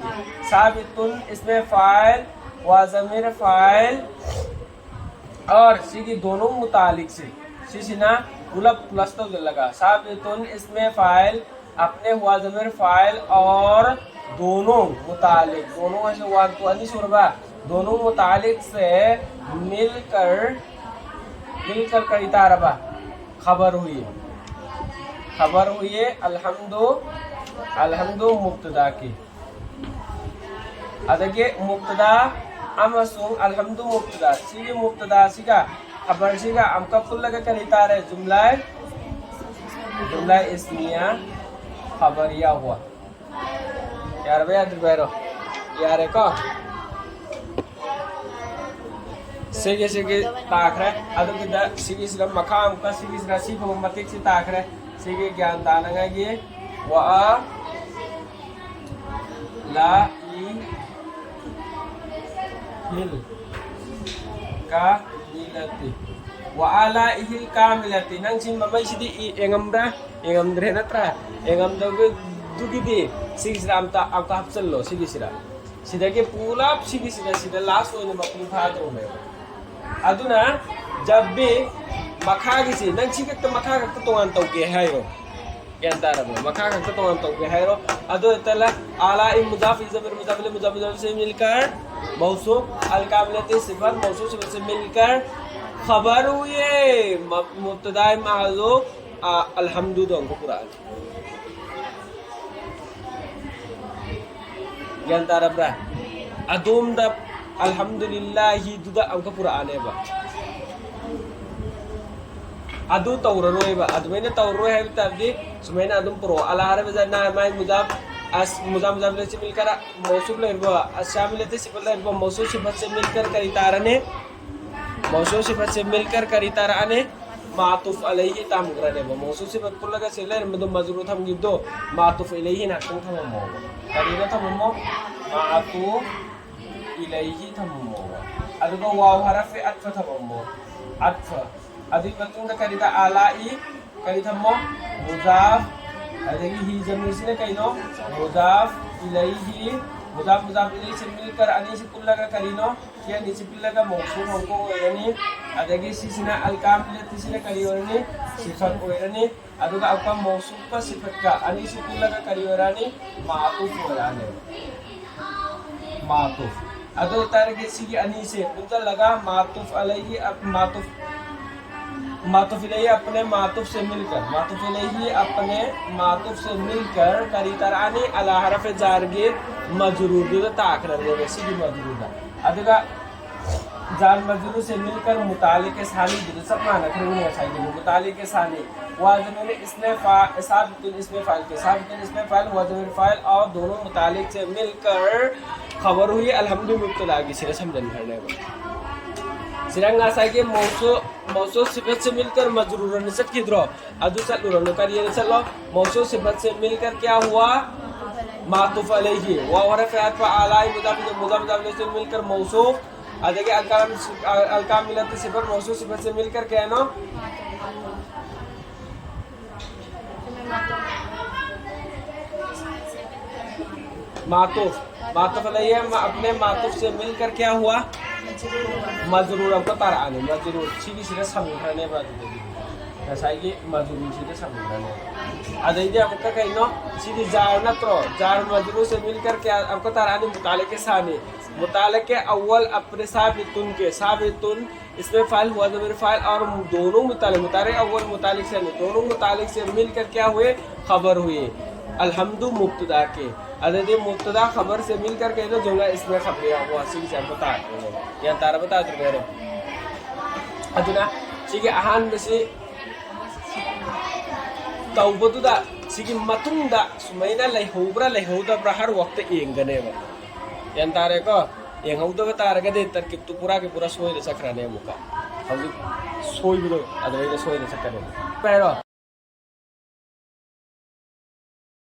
ꯁꯥꯕꯤꯇꯨꯟ ꯏꯁꯃꯦ ꯐꯥꯏꯜ, ꯋꯥ ꯖꯃꯤꯔ ꯐꯥꯏꯜ, और ꯁꯤꯒꯤ दोनों ꯃꯨꯇꯥꯂꯤꯛꯁꯤ, ꯁꯤꯁꯤꯅ ꯄꯨꯂꯞ ꯄ꯭ꯂꯁ ꯇꯧꯁꯤꯜꯂꯒ, ꯁꯥꯕꯤꯇꯨꯟ ꯏꯁꯃꯦ ꯐꯥꯏꯜ, अपने हुआ ज़मीर फ़ाइल और दोनों मुतालिक, दोनों ꯍꯥꯏꯁꯦ ꯋꯥꯟ ꯇꯨ ꯑꯅꯤ ꯁꯨꯔꯕ, दोनों मुतालिक से मिलकर, मिलकर ꯀꯔꯤ ꯇꯥꯔꯕ? खबर हुई, खबर हुई है अलहम्दु, अलहम्दु मुब्तदा की। ꯑꯗꯒꯤ ꯃꯨꯕꯇꯗꯥ ꯑꯃꯁꯨꯡ ꯑꯜꯍꯝꯗꯨ ꯃꯨꯕꯇꯗꯥ꯫ ꯁꯤꯒꯤ ꯃꯨꯕꯇꯗꯥꯁꯤꯒ ꯈꯕꯔꯁꯤꯒ ꯑꯃꯨꯛꯀ ꯄꯨꯜꯂꯒ ꯀꯔꯤ ꯇꯥꯔꯦ? ꯖꯨꯝꯂꯥꯏ, ꯖꯨꯝꯂꯥꯏ ꯏꯁꯃꯤꯌꯥ ꯈꯕꯔꯤꯌꯥ ꯍꯨꯋꯥ꯫ ꯌꯥꯔꯕ ꯌꯥꯗ꯭ꯔꯤꯕ ꯍꯥꯏꯔꯣ? ꯌꯥꯔꯦꯀꯣ? ꯁꯤꯒꯤ ꯁꯤꯒꯤ ꯇꯥꯈ꯭ꯔꯦ꯫ ꯑꯗꯨꯒꯤꯗ ꯁꯤꯒꯤꯁꯤꯗ ꯃꯈꯥ ꯑꯃꯨꯛꯀ ꯁꯤꯒꯤꯁꯤꯗ ꯁꯤ ꯐꯥꯎꯕ ꯃꯇꯤꯛꯁꯤ ꯇꯥꯈ꯭ꯔꯦ꯫ ꯁꯤꯒꯤ ꯒ꯭ꯌꯥꯟ ꯇꯥꯅꯉꯥꯏꯒꯤ ꯋꯥ ꯂꯥ ꯏ ꯍꯤꯜ ꯀꯥ ꯃꯤꯂꯇꯤ꯫ ꯋꯥ ꯑꯂꯥ ꯏꯍꯤꯜ ꯀꯥ ꯃꯤꯂꯇꯤ꯫ ꯅꯪ ꯁꯤ ꯃꯃꯩꯁꯤꯗꯤ ꯏ-, ꯌꯦꯡꯉꯝꯕ꯭ꯔꯥ? ꯌꯦꯡꯉꯝꯗ꯭ꯔꯦ ꯅꯠꯇ꯭ꯔꯥ? ꯌꯦꯡꯉꯝꯗꯕꯗꯨꯒꯤꯗꯤ ꯁꯤꯒꯤꯁꯤꯗ ꯑꯝꯇ, ꯑꯝꯇ ꯍꯥꯞꯆꯜꯂꯣ ꯁꯤꯒꯤꯁꯤꯗ꯫ ꯁꯤꯗꯒꯤ ꯄꯨꯂꯞ ꯁꯤꯒꯤꯁꯤꯗ, ꯁꯤꯗ ꯂꯥꯁ ꯑꯣꯏꯅ ꯃꯄꯨꯡ ꯐꯥꯗꯧꯅꯦꯕ꯫ ꯑꯗꯨꯅ ꯖꯕꯤ ꯃꯈꯥꯒꯤꯁꯤ, ꯅꯪ ꯁꯤ ꯈꯛꯇ, ꯃꯈꯥ ꯈꯛꯇ ꯇꯣꯉꯥꯟ ꯇꯧꯒꯦ ꯍꯥꯏꯔꯣ? ꯒ꯭ꯌꯥꯟ ꯇꯥꯔꯕ꯭ꯔꯣ? ꯃꯈꯥ ꯈꯛꯇ ꯇꯣꯉꯥꯟ ꯇꯧꯒꯦ ꯍꯥꯏꯔꯣ? ꯑꯗꯨ ꯑꯣꯏꯇꯥꯔ ꯑꯂꯥ ꯏ ꯃꯨꯖꯥꯐ ꯏ ꯖꯕꯤꯔ ꯃꯨꯖꯥꯐ ꯏꯂꯩ ꯃꯨꯖꯥꯐ ꯏꯂꯩ ꯁꯦ ꯃꯤꯜꯀꯔ ꯃꯧꯁꯨꯐ ꯑꯜ ꯀꯥꯃꯤꯂꯇꯤ ꯁꯤꯐꯠ ꯃꯧꯁꯨꯐ ꯁꯤꯐꯠ ꯁꯦ ꯃꯤꯜꯀꯔ ꯈꯕꯔ ꯍꯨꯏꯌꯦ ꯃ-, ꯃꯨꯕꯇꯗꯥ ꯏ ꯃꯍꯖꯨꯐ, ꯑ, ꯑꯜꯍꯝꯗꯨꯗꯣ ꯑꯃꯨꯛꯀ ꯄꯨꯔꯛꯑꯅꯤ꯫ ꯒ꯭ꯌꯥꯟ ꯇꯥꯔꯕ꯭ꯔꯥ? ꯑꯗꯣꯝꯗ ꯑꯜꯍꯝꯗꯨꯂꯤꯜꯂꯥꯍꯤꯗꯨꯗ ꯑꯃꯨꯛꯀ ꯄꯨꯔꯛꯑꯅꯦꯕ꯫ ꯑꯗꯨ ꯇꯧꯔꯔꯣꯏꯕ꯫ ꯑꯗꯨꯃꯥꯏꯅ ꯇꯧꯔꯔꯣꯏ ꯍꯥꯏꯕ ꯇꯥꯔꯗꯤ ꯁꯨꯃꯥꯏꯅ ꯑꯗꯨꯝ ꯄꯨꯔꯛꯑꯣ꯫ ꯑꯂꯥ ꯍꯔꯐ ꯖꯔ ꯅꯥ ꯃꯥꯏ ꯃꯨꯖꯥꯐ ꯑꯁ-, ꯃꯨꯖꯥꯐ ꯃꯨꯖꯥꯐ ꯏꯂꯩ ꯁꯦ ꯃꯤꯜꯀꯔ ꯃꯧꯁꯨꯐ ꯂꯩꯔꯕꯣ? ꯑꯁ ꯁꯥꯃꯤꯂꯇꯤ ꯁꯤꯐꯠ ꯂꯩꯔꯕꯣ? ꯃꯧꯁꯨꯐ ꯁꯤꯐꯠ ꯁꯦ ꯃꯤꯜꯀꯔ ꯀꯔꯤ ꯇꯥꯔꯅꯤ? ꯃꯧꯁꯨꯐ ꯁꯤꯐꯠ ꯁꯦ ꯃꯤꯜꯀꯔ ꯀꯔꯤ ꯇꯥꯔꯛꯑꯅꯤ? ꯃꯥꯇꯨꯐ ꯑꯂꯩꯍꯤ ꯇꯥꯝꯈ꯭ꯔꯅꯦꯕ꯫ ꯃꯧꯁꯨꯐ ꯁꯤꯐꯠ ꯄꯨꯜꯂꯒ ꯁꯤ ꯂꯩꯔꯝꯕꯗꯣ ꯃꯖꯔꯨꯔ ꯊꯝꯈꯤꯕꯗꯣ ꯃꯥꯇꯨꯐ ꯏꯂꯩꯍꯤ ꯉꯥꯛꯇꯪ ꯊꯝꯃꯝꯃꯣꯕ꯫ ꯀꯔꯤꯗ ꯊꯝꯃꯝꯃꯣ? ꯃꯥꯇꯨꯐ ꯏꯂꯩꯍꯤ ꯊꯝꯃꯝꯃꯣꯕ꯫ ꯑꯗꯨꯒ ꯋꯥꯎ ꯍꯔꯐ ꯑꯠꯐ ꯊꯝꯃꯝꯃꯣ꯫ ꯑꯠꯐ꯫ ꯑꯗꯨꯒꯤ ꯃꯇꯨꯡꯗ ꯀꯔꯤꯗ? ꯑꯂꯥ ꯏ ꯀꯔꯤ ꯊꯝꯃꯣ? ꯃꯨꯖꯥꯐ꯫ ꯑꯗꯒꯤ ꯍꯤ ꯖꯃꯤꯔꯁꯤꯅ ꯀꯩꯅꯣ? ꯃꯨꯖꯥꯐ ꯏꯂꯩꯍꯤ꯫ ꯃꯨꯖꯥꯐ, ꯃꯨꯖꯥꯐ ꯏꯂꯩꯍꯤ ꯁꯦ ꯃꯤꯜꯀꯔ ꯑꯅꯤꯁꯤ ꯄꯨꯜꯂꯒ ꯀꯔꯤꯅꯣ? ꯁꯤ ꯑꯅꯤꯁꯤ ꯄꯨꯜꯂꯒ ꯃꯧꯁꯨꯐ ꯑꯃꯨꯛꯀ ꯑꯣꯏꯔꯅꯤ꯫ ꯑꯗꯒꯤ ꯁꯤꯁꯤꯅ ꯑꯜ ꯀꯥꯃꯤꯂꯇꯤꯁꯤꯅ ꯀꯔꯤ ꯑꯣꯏꯔꯅꯤ? ꯁꯤꯐꯠ ꯑꯣꯏꯔꯅꯤ꯫ ꯑꯗꯨꯒ ꯑꯃꯨꯛꯀ ꯃꯧꯁꯨꯐꯀ ꯁꯤꯐꯠꯀ ꯑꯅꯤꯁꯤ ꯄꯨꯜꯂꯒ ꯀꯔꯤ ꯑꯣꯏꯔꯛꯑꯅꯤ? ꯃꯥꯇꯨꯐ ꯑꯣꯏꯔꯛꯑꯅꯦꯕ꯫ ꯃꯥꯇꯨꯐ꯫ ꯑꯗꯨ ꯑꯣꯏꯇꯥꯔꯗꯤ ꯁꯤꯒꯤ ꯑꯅꯤꯁꯦ ꯄꯨꯟꯁꯤꯜꯂꯒ ꯃꯥꯇꯨꯐ ꯑꯂꯩꯍꯤ ꯑꯞ-, ꯃꯥꯇꯨꯐ, मातुफ़ इलैहि अपने मातुफ़ से मिलकर, मातुफ़ इलैहि अपने मातुफ़ से मिलकर ꯀꯔꯤ ꯇꯥꯔꯛꯑꯅꯤ? ꯑꯂꯥ ꯍꯔꯐꯦ ꯖꯥꯔꯒꯤ ꯃꯖꯔꯨꯔꯗꯨꯗ ꯇꯥꯈ꯭ꯔꯅꯦꯕ, ꯁꯤꯒꯤ ꯃꯖꯔꯨꯔꯗ꯫ ꯑꯗꯨꯒ जार मजरूर से मिलकर मुतालिक सानी, जो सब माना करेंगे, ऐसा ही मुतालिक सानी। हुआ ज़मीर इसमें फा-, साबितुन इसमें फ़ाइल के, साबितुन इसमें फ़ाइल, हुआ ज़मीर फ़ाइल और दोनों मुतालिक से मिलकर खबर हुई अल्हम्दु मुब्तदा की सिरे समझन करने में। सिरंगा सा के मौसू-, मौसूफ सिफत से मिलकर मजरूर निसत की द्रो। अदु सल्लु रनु कर ये सल्लो। मौसूफ सिफत से मिलकर क्या हुआ? मातुफ अलैहि। वा हरफ अतफ, अला मुजाफ, मुजाफ, मुजाफ से मिलकर मौसूफ। अदगे अलकाम, अलकाम मिलत सिफत, मौसूफ सिफत से मिलकर क्या है ना? मातुफ, मातुफ अलैहि है, मा-, अपने मातुफ से मिलकर क्या हुआ? मजरूर। हमको तार आने, मजरूर। सीधी सीधा समीकरण है बात। ऐसा है कि मजरूर सीधे समीकरण है। अदगे हमको कहीं ना, सीधी जार नत्रो, जार मजरूर से मिलकर क्या? हमको तार आने मुतालिक सानी। मुतालिक अव्वल अपने साबितुन के, साबितुन इसमें फ़ाइल हुआ ज़मीर फ़ाइल और दोनों मुतालिक, मुतालिक अव्वल मुतालिक से नहीं, दोनों मुतालिक से मिलकर क्या हुए? खबर हुए अल्हम्दु मुब्तदा के। अदगे मुब्तदा खबर से मिलकर के ना जुमला इसमें खबरिया हुआ, सीधी से बता, या तारा बता दो मेरे। अदुना, ठीक है, अहान में से तौबतुदा, सीधी मतुंदा, सुमैना लैहौबरा, लैहौदबरा हर वक्त एंगने वा। या तारे को, एंगौदबा तारगदे तरकीब तो पूरा के पूरा सोई दे सकराने मुका। हम सोई भी दो, अदवाई सोई दे सकराने। पैरो।